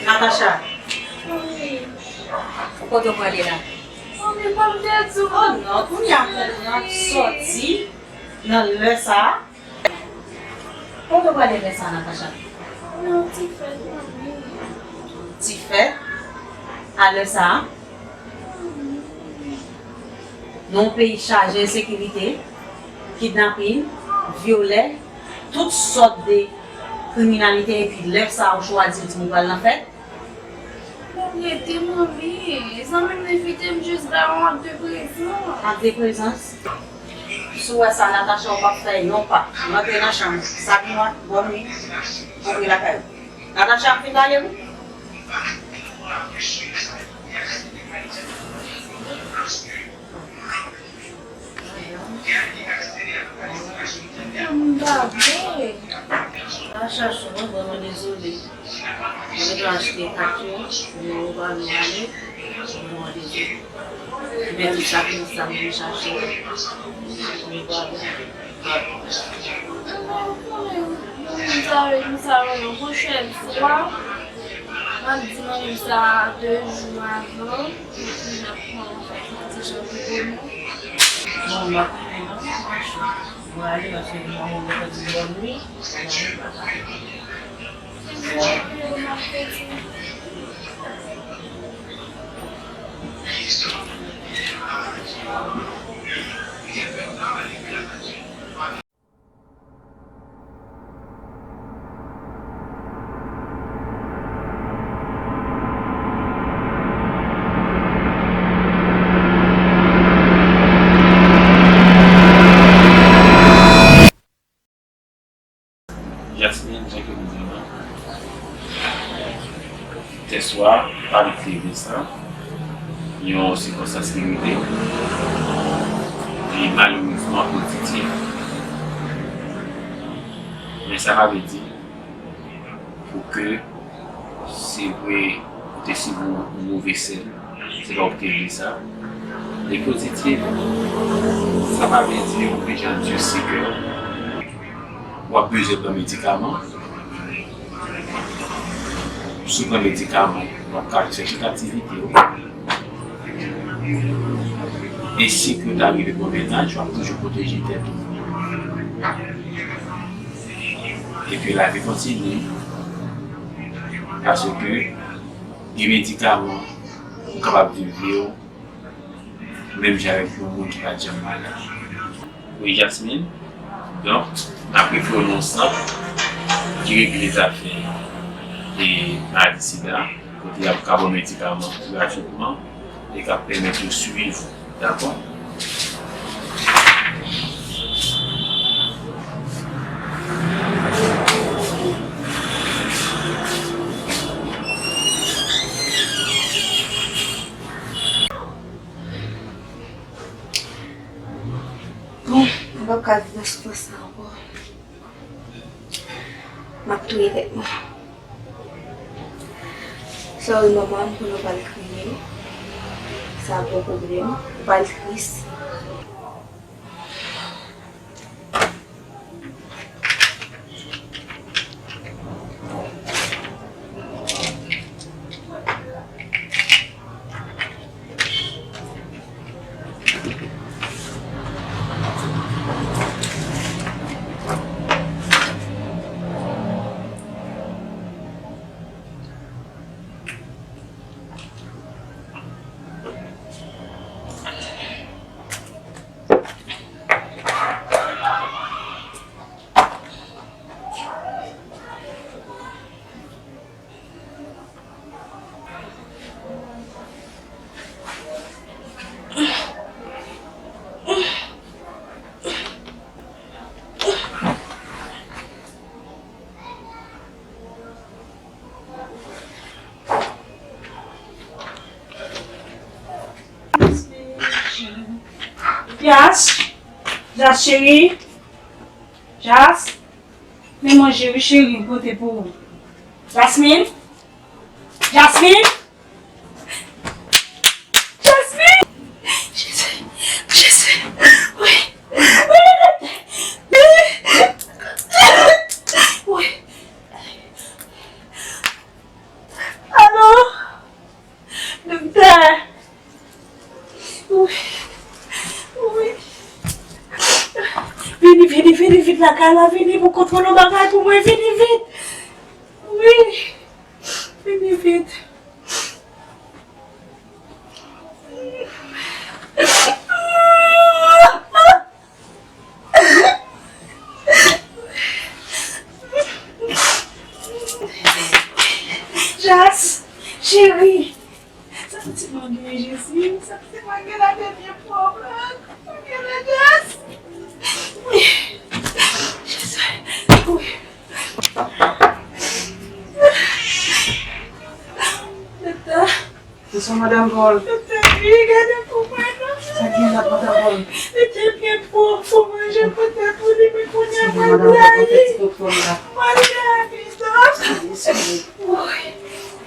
Natacha. Wi. Ou kote w prale la? Manmi, ban m te di w. Oh non, kounye a m konprann sòti nan lè sa a. Kote w prale lè sa a, Natacha? Nan ti fèt, manmi. Ti fèt? A lè sa a? Nan yon peyi chaje ensekirite, kidnapin, vyolè, tout sòt de kriminalite, epi lè sa a ou chwazi w di nou pral nan fèt? Bon, rete, manmi. Zanmi m envite m jis ba yon ak de prezans. Ak de prezans? Si w wè sa, Natacha, ou p ap fè yon pa. Rantre nan chanm. Sabrina, bòn nwi. Rantre lakay ou. Natacha, m fin pale, wi. M pa vle. Pa chache w, mwen vrèman dezole. Mwen te achte kat yo, nimewo pa vle ale, mwen vrèman dezole. Men tout sa ki nan sa m vin chache w. Mwen vrèman. Mwen konnen moun sa yo, moun sa yo yon pwochèn fwa. M ap di manmi m sa de jou avan, epi n ap pran yon ti jan pou nou. Bon, m ap rete nan sitiyasyon. Mwen ale paske manman mwen te di bòn nwi. Jasmine, jan ke m di w lan, tè swa, pa vit rive sa, yon sikonstans ki rive, li malerezman pozitif. Men sa pa vle di pou ke, se vre, ou te sibi yon move sèn, se pa ou ki te vle sa. Li pozitif, sa pa vle di ou bezwen endye seke w. W ap bezwen pran medikaman. Si w pran medikaman, W ap ka fè tout aktivite w. E si ke w ta rive pou yon mennaj, w ap toujou pwoteje tèt ou. Epi lavi kontinye. Paske gen medikaman ou kapab viv vi w menm jan avèk yon moun ki pa t janm malad. Wi, Jasmine. Donk, n ap refere w nan yon sant ki regle zafè e maladi sida, kote y ap ka ba w medikaman gratwitman e k ap pèmèt yo swiv ou, dakò? Bon, mwen p ap ka viv nan soufrans sa ankò. M ap touye tèt mwen. Sorry manman, m konnen w pral kriye. Sa pa yon pwoblèm. Ou pral tris. Jas, Jas cheri, Jas, men manje wi cheri, m pote pou ou. Jasmine, Jasmine, Jasmine, Jezi, Jezi, wi, wi, wi, wi. Alo? Doktè. Wi. Wi. Vini, vini, vini vit lakay la, vini pou kontwole yon bagay pou mwen, vini vit. Wi. Vini vit. Jas, cheri. Sa pitit mwen gen, Jezi? Sa pitit mwen gen la dènye fwa, mwen gen la Jas. Jezi, wi. Tata. Bonsoir, Madame Paul. Doktè, wi, gade pou mwen non. Sa gen la, Madame Paul? Li te byen pwòp pou manje pote pou li, men kounye a mwen blayi. Mwen blayi, dòk. Wi.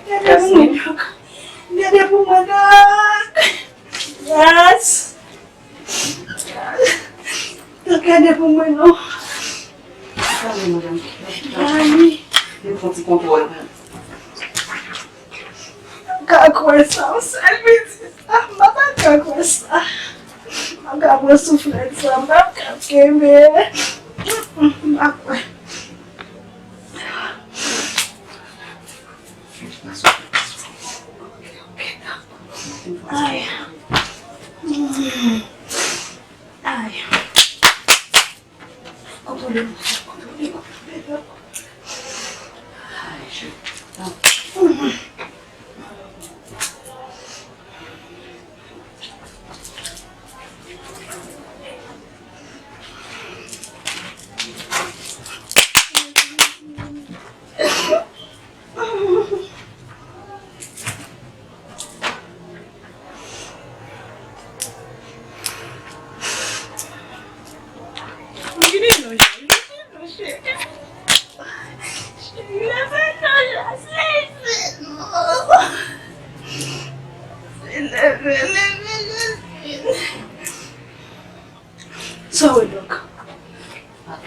Gade pou mwen, dòk. Gade pou mwen, dòk. Yes. Dòk, gade pou mwen non. Tande, madam. Mami. Yo fè yon ti kontwòl. M pa ka kwè sa, yon sèl piti sa, m pa ka kwè sa. M pa ka pran soufrans sa, m pa ka kenbe. M pa kwè. Ay. Ay. Kontwole m, kontwole m, kontwole m. Ay, je... Sa w wè, dòk?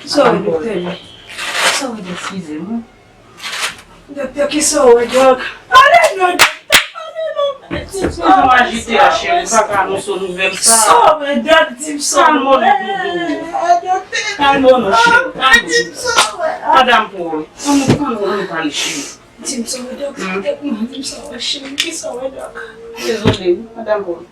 Sa w wè, doktè? Sa w wè, dòk? Eskize m. Doktè, kisa w wè, dòk? Pale non, doktè, Ti m sa w ajite a, cheri, m pa ka anonse w nouvèl sa. Sa w wè, dòk, di m sa w wè. Kalme w non, doudou. Kalme w non, cheri, kalme w. Madanm Paul, ann, ann, ann pale, cheri. Di m sa w wè, dòk. Di m sa w wè, cheri. Kisa w wè, dòk? Dezole wi, madanm Paul.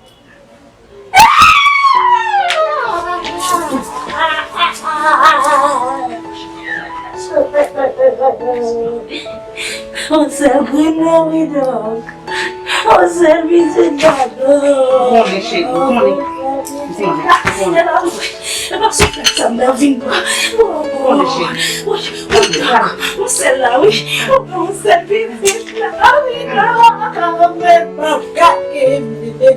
On sèl grenn nan wi, dòk. On sèl pitit gato. Ou konnen, cheri, ou konnen. Ou konnen, ou konnen. E pa souflèt sa m nan vin pran. Ou konnen, cheri. Wi, wi, dòk. On sèl la, wi. On sèl pitit la, wi, dòk. Mwen pa ka kenbe.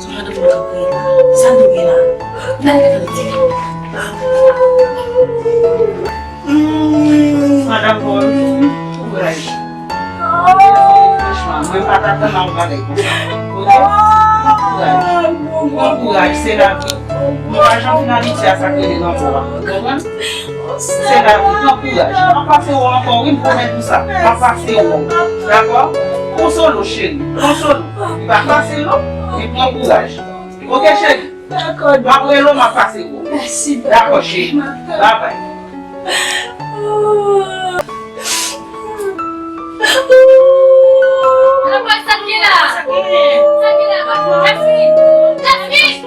Sa madanm nan ap kriye la? Sa l dwe gen la? N al gade. Madanm Paul, kouraj. Franchman, mwen pa t atann a yon bagay konsa. Oke? Pran kouraj. Pran kouraj, se lavi. Nou pa janm fin abitye a sa k rele lanmò a. Ou konprann? Se lavi, pran kouraj. M ap pase wè w ankò, wi, m pwomèt ou sa. M ap pase wè w. Dakò? Konsole w, cheri. Konsole w. Li pa fasil, non. Men pran kouraj. Oke, cheri? Dakò. M ap rele w, m ap pase wè w. Mèsi, dakò, cheri. Babay. Sa k gen la? Sa k gen la? Jasmine! Jasmine!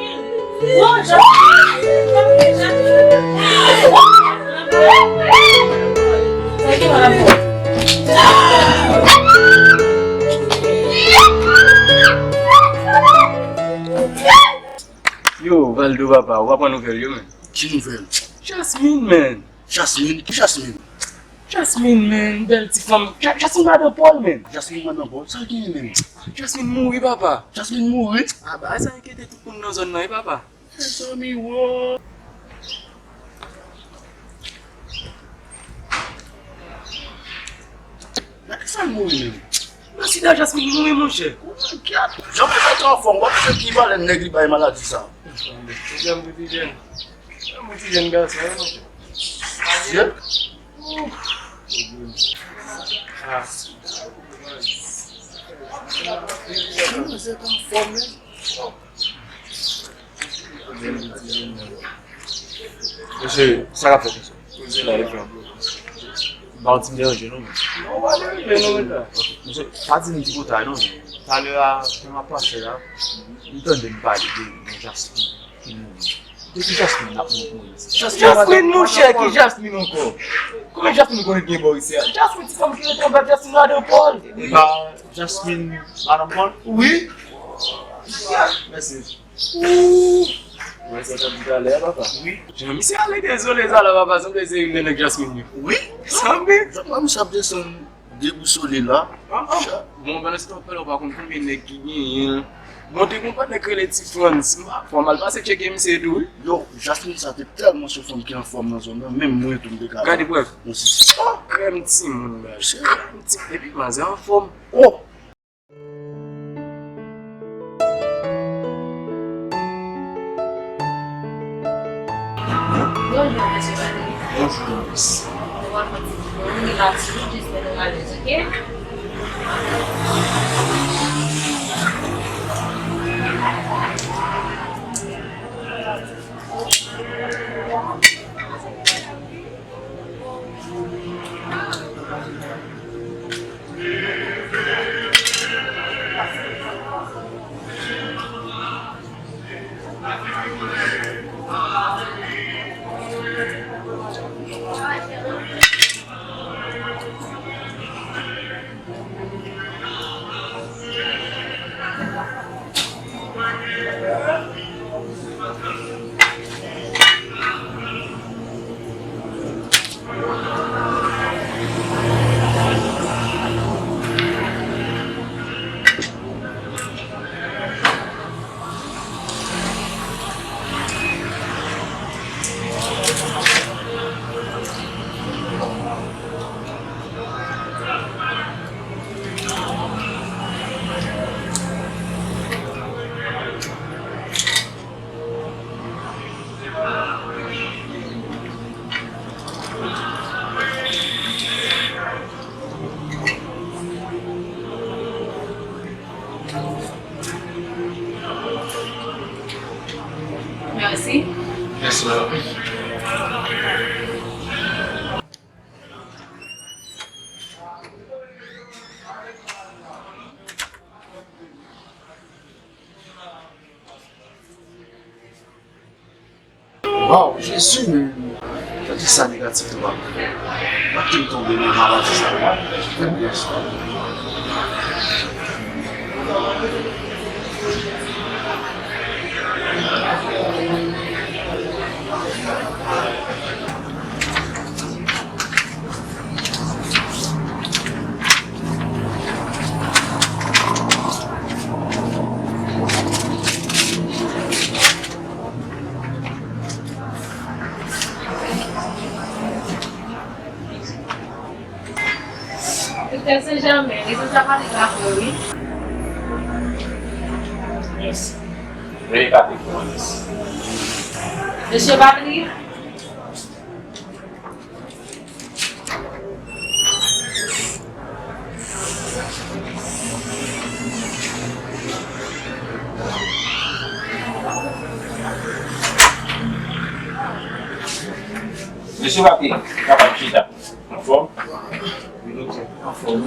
Yo, Valdo papa, ou pa pran nouvèl yo, menn? Ki nouvèl? Jasmine, menn. Jasmine? Ki Jasmine? Jasmine, menn, bèl ti fanm. Ja-, Jasmine madan Paul, menn. Jasmine madan Paul? Sa l genyen, menn? Jasmine mouri, papa. Jasmine mouri? A, bagay sa enkyete tout moun nan zòn nan, wi, papa. Mezanmi, wo. Nan ki sa l mouri menm? Nan sida Jasmine mouri, monchè. Jan pou mete anfòm, w ap se ki valè nèg li bay maladi sa. Pwoblèm pou ti jèn. Pwoblèm pou ti jèn gason, wi, monchè. Jèn? Ah. Mwen se pa anfòm, men. Mesye, sa k ap fèt, mesye? Mesye, la, e fè anpil. M pa konn si m deranje, non, men. Non, w pa deranje, non, men la. Mesye, pa di m ti kotay, non, men. Talè a, lè m ap pase la, m tande m pale de, de Jasmine ki mouri. De ki Jasmine n ap mouri, mouri? Jasmine, monchè, ki Jasmine ankò? Konbyen Jasmine ou konnen ki gen bò isi a? Jasmine, ti fanm ki rete anba Jasmine madan Paul. E pa Jasmine madan Paul? Wi. Mèsi. Mwen se tande talè a, papa. Wi. Jan misye ale, dezole, sa la, papa, sanble se youn nan nèg Jasmine yo. Wi. Sanble. Sa pa misye ap desann debousole la. Ah, ah. Bon, pandan se tan w ap pale, ou pa konn konbyen nèg ki genyen. Bon, te gon pa nèg rele Ti Frans. M pa fò m al pase tcheke misye tou, wi. Yo, Jasmine sa te tèlman se yon fanm ki anfòm nan zòn nan, menm mwen tou m te ka. Gade prèv. Bon, se sa. Oh, krèm timoun, baz. Krèm ti-, epi manzè anfòm. Oh! Bonjou, mesye Valery. Bonjou, Doris. Nou pral pran ti, nou vini la toujou, jis lè nou alèz, oke? Mèsi. Mèsi, madam. Waw, Jezi, men. Gade sa negatif tou, papa. Mwen te tonbe nan maladi sa, papa. Fè m gras, papa. Doktè Senjamen, li santi Patrik la fè, wi. Mèsi. Rele Patrik pou mwen, mèsi. Mesye Patrik. Mesye Patrik, kapab chita. Anfòm? Wi, doktè, anfòm.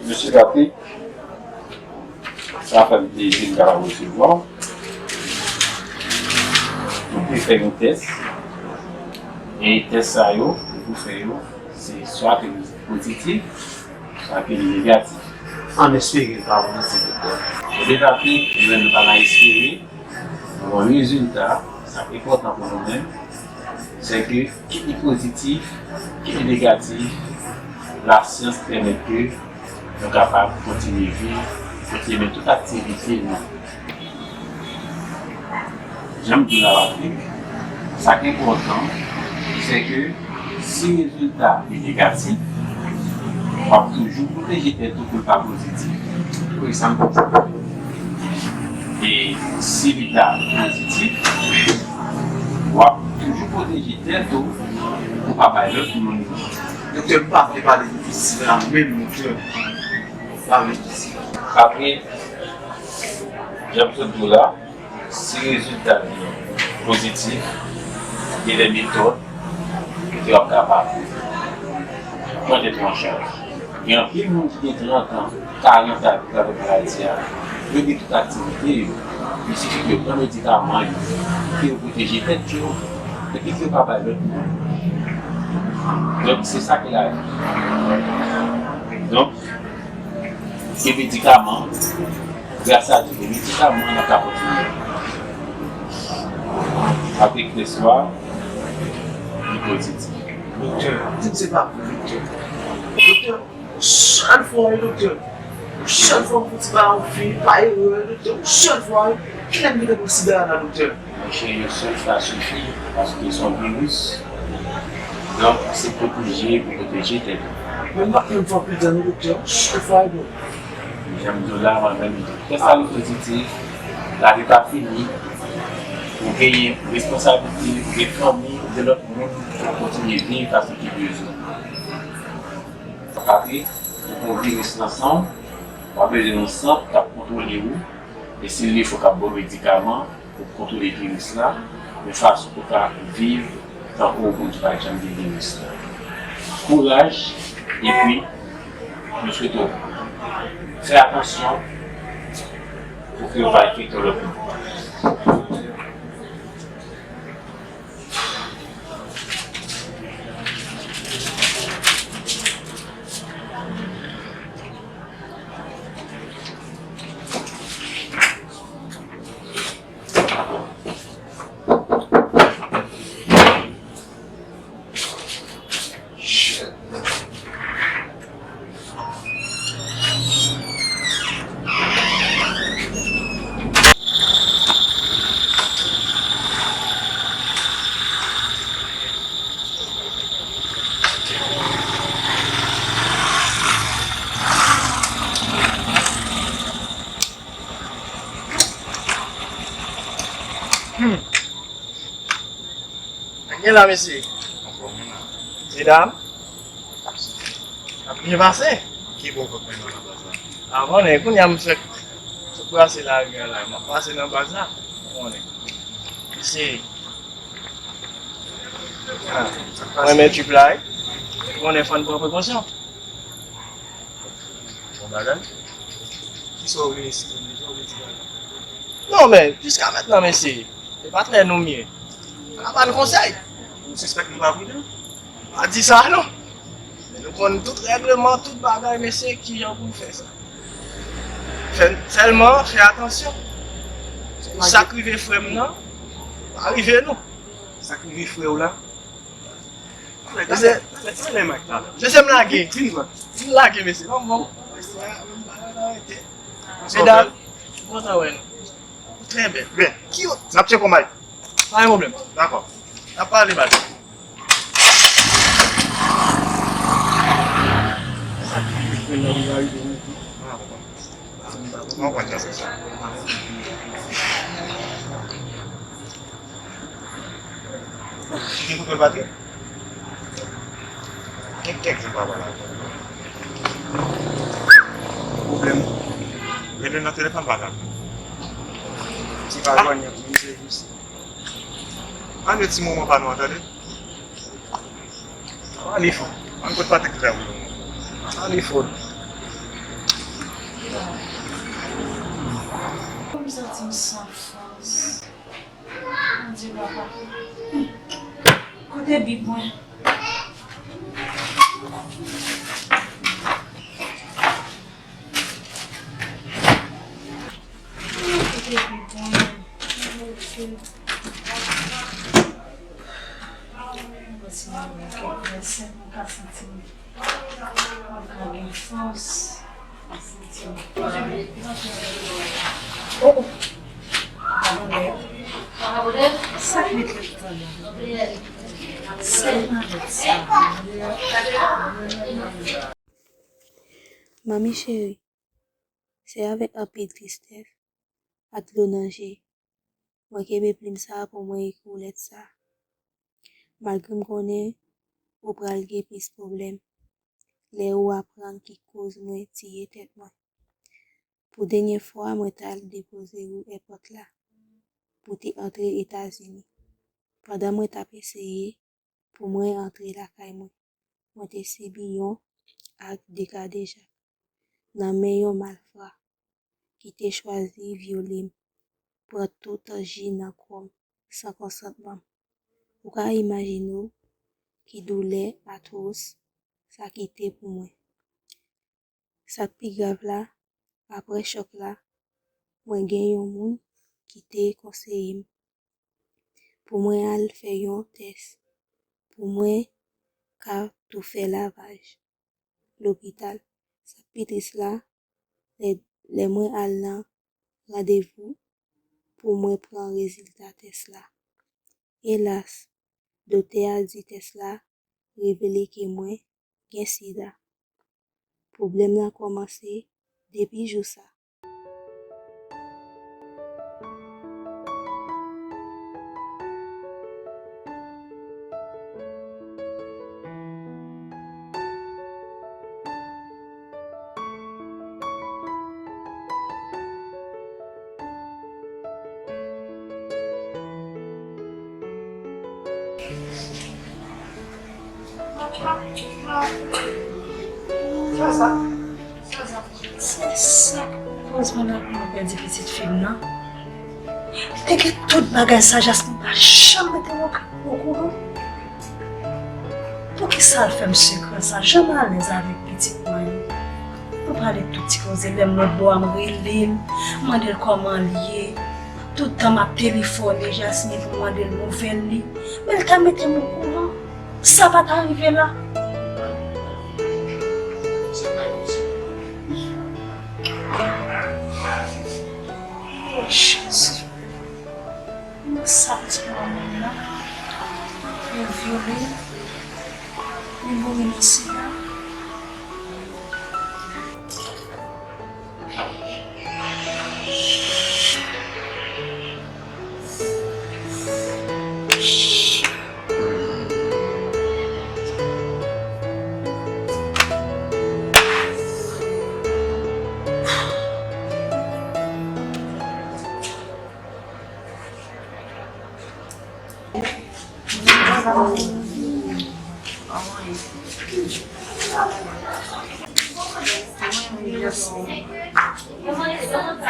Mesye Patrick, sa fè m plezi m kapab resevwa w. Nou te fè yon tès. E tès sa yo, pou fè yo, se swa ke nou pozitif, swa ke nou negatif. Ann espere l pa pozitif, doktè. Ebyen, Patrick, nou menm nou pa nan espere. Bon, rezilta, sa k enpòtan pou nou menm, se ke, kit li pozitif, kit li negatif, lasyans pèmèt ke nou kapab kontinye viv, kontinye mennen tout aktivite nou. Jan m di w la, Patrick, sa k enpòtan, se ke si rezilta li negatif, w ap toujou pwoteje tèt ou pou l pa pozitif. Wi, sa m konprann. E si li ta pozitif, w ap toujou pwoteje tèt ou pou w pa bay lòt moun. Doktè, m pa vle pale de fizisyen an menm, doktè. M pa vle fizisyen. Apre, jan m sot di w la, si rezilta li pozitif, gen de metòd kote w ap kapab pran tèt ou an chaj. Gen anpil moun ki gen trant an, karant an ki travay maladi a, yo gen tout aktivite yo. Li sifi ke yo pran medikaman yo, ke yo pwoteje tèt yo, epi ke yo pa bay lòt moun. Donk, se sa ki lavi. Donk, gen medikaman, gras a Dye, gen medikaman, n ap ka kontinye. Apre kreswa, li pozitif. Doktè, di m se pa vre, doktè. Doktè, yon sèl fwa, wi, doktè. Yon sèl fwa m fouti ba yon fi, pa erè, doktè. Yon sèl fwa, wi. Kilè m te pran sida a la, doktè? Monchè, yon sèl fwa sifi, paske se yon viris. Donk, se pwoteje pou pwoteje tèt ou. Men m pa t menm fè anpil tan non, doktè. Yon sèl fwa, wi, doktè. Jan m di w la, mwen menm, tès la li pozitif, lavi pa fini, ou genyen responsablite, ou gen fanmi, ou gen lòt moun pou kontinye viv, sa se ki bezwen. Patrick, ou pran viris lan san w, w ap bezwen yon sant k ap kontwole ou, e si l lefo k ap ba w medikaman, pou kontwole viris la, yon fason pou w ka viv tankou yon moun ki pa t janm gen viris la. Kouraj, epi nou swete w fè atansyon pou ke w pa enfekte lòt moun. Hmm. Sa k gen la, mesye? Medam? Ap byen pase? Ki bò kòk mwen nan baz la? Avan, men kounye a m fèk Ou brase lari a la, m ap pase nan baz la, ou konnen. Mesye, ah, mwen renmen trip la, wi. Ou konnen, fò n pran prekosyon. Bon bagay. Kisa w vle esplike m? Kisa w vle di la? Non, men, jiska mentnan, mesye, e pa trè nou m ye. N a ba n konsèy. Ou sispèk nou pa pridan? Pa di sa, non. Men nou konn tout règleman, tout bagay, mesye, kijan pou n fè sa. Fè, sèlman fè atansyon. Sa k rive frè m nan, pa rive nou. Sa k rive frè w la? Mesye, mesye, m lage. M lage, mesye. Bon, bon. Medam, m kontan wè nou. Trè bèl. Byen. Cute. N ap tcheke w, Mike. Pa gen pwoblèm. Dakò. N ap pale, baz. Mwen konn sa se sa. Ki gen kote batri? Gen kèk jou pa pale avè w. Pwoblèm. Rele nan telefòn pa ka. Ti pa jwenn yon moun se jis. Ann yon ti moman pa nou an, tande. Ann li fò. Ann kot Patrick la pou nou. Ann li fò. Kòm m santi m san fòs. Bondye papa. Kote Bib mwen? Kote Bib mwen? Mwen santi m gen fòs. Oh, oh. Sa k met lèt sa la? Sèlman lèt sa. Manmi cheri, se avèk anpil tristès ak dlo nan je, mwen kenbe plim sa a pou mwen ekri w lèt sa a. Malgre m konnen ou pral gen plis pwoblèm lè ou aprann ki koz mwen tiye tèt mwen. Pou dènye fwa, mwen t al depoze ou èpòt la pou te antre Etazini. Pandan mwen t ap eseye pou mwen antre lakay mwen, mwen te sibi yon ak de kadejak nan men yon malfra ki te chwazi vyole m, pran tout ji nan kò m san konsantman m. Ou ka imajine w ki doulè atwos sa ki te pou mwen. Sa k pi grav la, apre chòk la, mwen gen yon moun ki te konseye m pou mwen al fè yon tès, pou mwen ka tou fè lavaj lopital. Sa k pi tris la, lè, lè mwen al nan randevou pou mwen pran rezilta tès la. Elas, doktè a di tès la revele ke mwen gen sida. Pwoblèm nan kòmanse depi jou sa. Sa, sa. Se sa k koz mwen nan mwen pèdi pitit fi m nan. Li te gen tout bagay sa, Jasmine pa janm mete m okouran. Poukisa l fè m sekrè sa? Jan m alèz avèk pitit mwen yo. Nou pale tout ti koze, lè m lòt bò a, m rele l, m mande l kòman l ye. Tout tan m ap telefone Jasmine pou m mande l nouvèl li, men l ta mete m okouran. Sa pa ta rive la. Oh, Jezi. Nan sa ti manman m nan, yo vyole l, li mouri nan sida.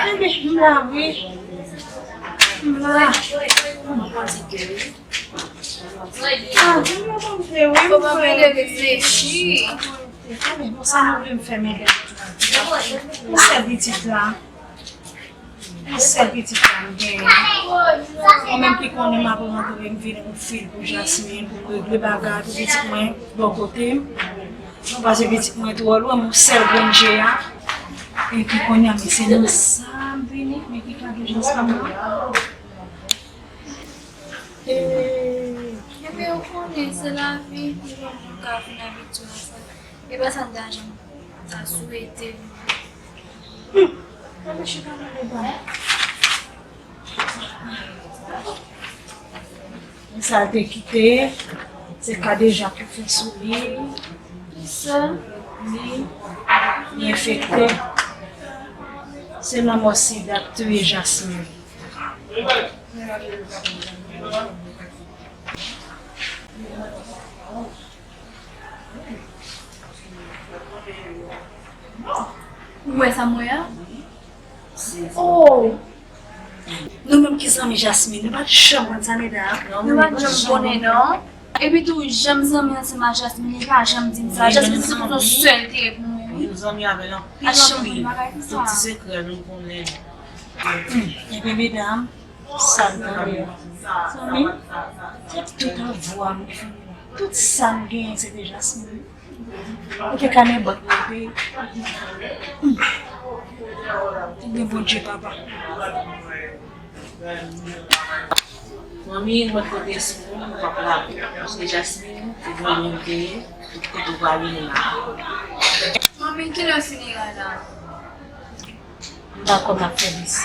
Ebyen, m la wi. M la. Ah, m la konn fè wi, m fè wi. Ebyen, bon, sa nou vle m fè, medam? Pou sèl pitit la. Yon sèl pitit la m genyen. Mwen menm ki konnen m ap rantre, m vin yon fil pou Jasmine, pou m regle bagay pou pitit mwen bò kote m. Non, paske pitit mwen twò lwen, m yon sèl grenn je a. Epi kounye a, men se nan sa m vini, men ki kado Jasmine nan. Ebyen, ou konnen, se lavi, pou yon moun ka vin abitye a sa. E pa sa m ta janm ta swete. Hum, gade chita nan dedan. Sa te kite, se kadejak ki fè sou li. Kisa? Li, li enfekte. Se lanmò sida k touye Jasmine. Ou wè sa m wè a? Oh! Nou menm ki zanmi Jasmine, nou pa t janm konn sa, medam. Nou pa t janm konnen, non. Epi tou, jan m zanmi ansanm ak Jasmine, li pa janm di m sa. Jasmine se konsa sèl te ye pou mwen, wi. Nou zanmi avè l anpil, anpil. Tout ti sekrè nou konnen. Ebyen, medam, sa m tande a. Zanmi, se tout an vwa m fini la. Tout sa m genyen, se te Jasmine. Ou te ka nenpòt kote. Ebyen, Bondye, papa. Manmi, mwen kote sou ou, ou p ap lage. Paske Jasmine, se granmoun te ye, tout kote ou prale, li la. Manmi, kilè fineray la? M dakò m ap fè bisi.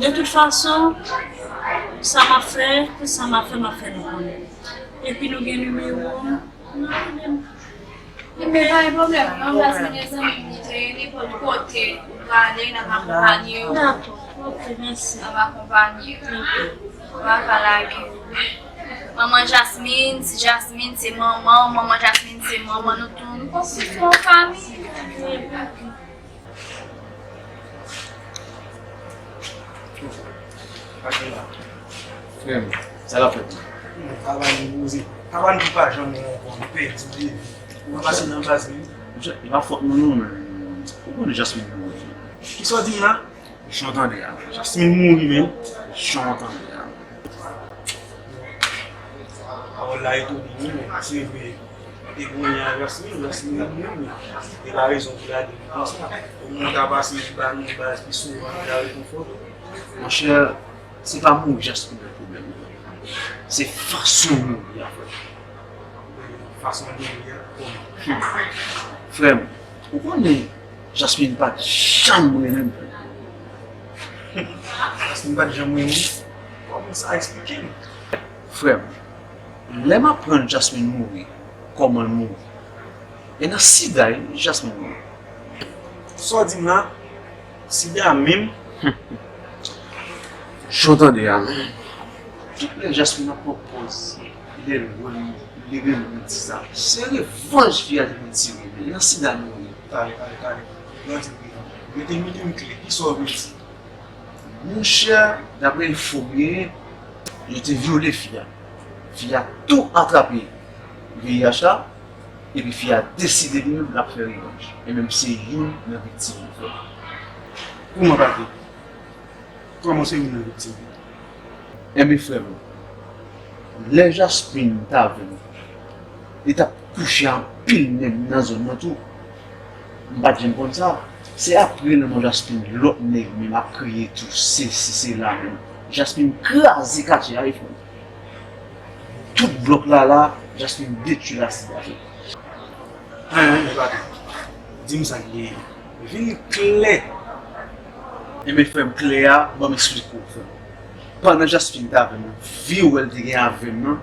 De tout fason, sa m ap fè, tout sa m ap fè, m ap fè nou konnen. Epi nou gen nimewo m, nou rele m. Ebyen, pa gen pwoblèm, non, paske gen zanmi m ki te ye nenpòt kote ou prale, n ap akonpanye w. Dakò, ok, mèsi. N ap akonpanye w. Ok. Ou pa ka lage. Manman Jasmine, se Jasmine, se manman w, manman Jasmine, se manman nou tou. Nou konstwi yon fanmi. Frè m, sa k ap fèt? Travay nou poze. Travay nou pa janm wè ankò, nou pèdi de vi. Nou pa pase nan baz li. Monchè, e pa fòt nou non, men ou konnen Jasmine mouri. Kisa w di m la? Jan w tande a. Jasmine mouri, men jan w tande a. Pawòl la etone m, wi, men se vre. Te konnen a Jasmine, Jasmine mouri, men e pa rezon pou lage nou konsa. Omen w ta pase ba nou baz pi souvan, nou ta rekonfòte w. Monchè, se pa mouri Jasmine ki pwoblèm nan. Se fason l mouri a, frè. Fason l mouri a, kòman? Frè m, ou konnen Jasmine pa t janm renmen m. Jasmine pa t janm renmen w? Kòman sa? Eksplike m. Frè m, lè m aprann Jasmine mouri, kòman l mouri? E nan sida, wi, Jasmine mouri. Sa w di m la? Sida menm? Jan w tande a, men. Tout lè Jasmine ap pran pòz, lè l wè m, li renmen m di sa. Se revanj fi a te vin tire, men. E nan sida nou ye. Tande, tande, tande. Grandi, grandi. Mete, mete m klè. Kisa w vle di? Monchè, daprè enfo m genyen, yo te vyole fi a. Fi a tou atrape V I H la, epi fi a deside li menm l ap fè revanj. E menm se youn nan viktim li, frè. Kòman, Patrick? Kòman se youn nan viktim li? Enben, frè m, lè Jasmine t avè m, li t ap kouche anpil nèg nan zòn nan tou. M pa t janm konn sa. Se apre lanmò Jasmine, lòt nèg menm ap kriye tou, sesi, sela menm. Jasmine kraze katye a, wi, frè m. Tout blòk la la, Jasmine detwi l asida, frè m. Hein, hein, hein, Patrick. Di m sa k genyen. Vin klè. Enben, frè m, klè a, ban m eksplike w, frè m. Pandan Jasmine t avè m, vi w wè l te gen avè m nan,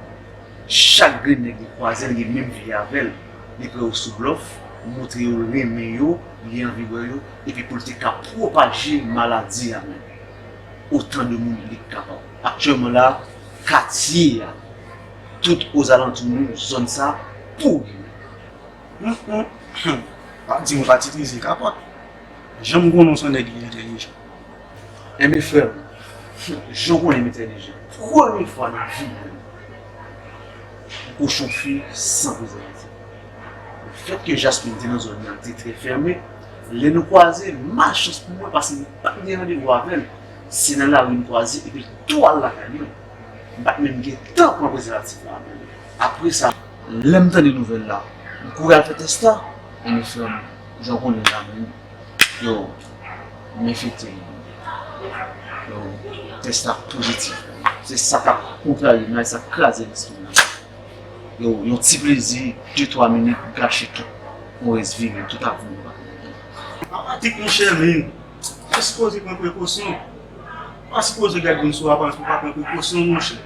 chak grenn nèg li kwaze, li gen menm vi avè l. Li pran yo sou blòf, montre yo l renmen yo, li anvi wè yo, epi pou l te ka pwopaje maladi a menm. Otan de moun li kapab. Aktyèlman la, katye a, tout ozalantou nou, zòn sa, pouri. Hum, hum, hum. Pa di m pa titrize kapòt. Jan m konnen w se yon nèg ki entèlijan. Enben, frè m, jan w konnen m entèlijan, premye fwa nan vi m, m kouche yon fi san prezèvatif. Lefètke Jasmine te nan zòn nan, te trè fèmen, lè nou kwaze, malchans pou mwen, paske m pa t gen randevou avè l, se nan lari n kwaze, epi l tou al lakay mwen. M pa t menm gen tan pran prezèvatif la avè l. Apre sa, lè m tande nouvèl la, m kouri al fè tès la, enben, frè m, jan w konnen la menm, yo, m enfekte. Yo, tès la pozitif. Se sa k ap kontrarye m la, e sa k kraze lespri m la. Yo, yon ti plezi, de twa minit, gache tout. Yon rès vire, tout ap vin. Apatik, monchè, men. Ou sipoze pran prekosyon. Ou pa sipoze gad moun sou aparans pou w pa pran prekosyon, monchè.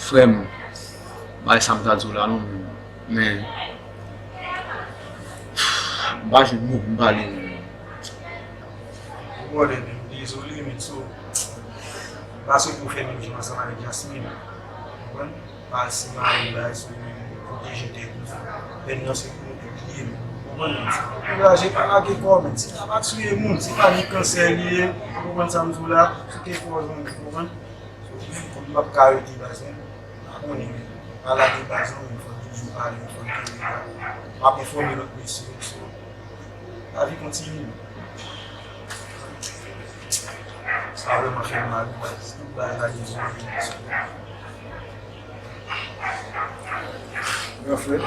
Frè m, bay sa m ta di w la non, men m pa jwenn mo pou m pale. Ou konnen, men m dezole, men so, m pa swete w fè menm jan ansanm avèk Jasmine. Ou konprann? Pase mari bagay sou li, pwoteje tèt ou. Pèn nan se pou nou tout li ye, men. Ou konprann sa? Kouraje, pa lage kò w, men. Si ta pa tiye moun, se pa ni kansè li ye, ou konprann sa m di w la, sou te fò zanmi, ou konprann? Kòm m p ap ka rete baz mwen, pa konnen, men. Pa lage baz mwen, men fò toujou pale, fò kenbe la. M ap enfòme lòt mesye yo, so, lavi kontinye. Sa vrèman fè m mal, baz. Tout bagay la gen yon rezon. Gran frè.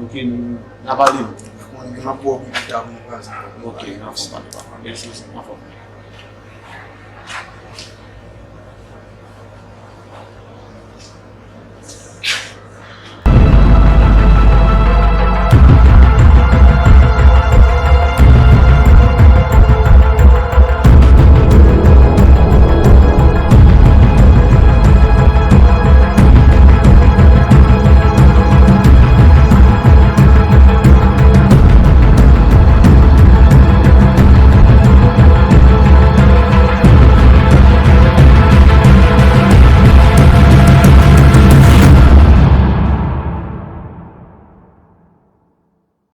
Ok, n a pale. Mwen, m ap ba w pita pou nou kraze. Ok, n a fè pale, papa. Mèsi, mèsi. Anfòm.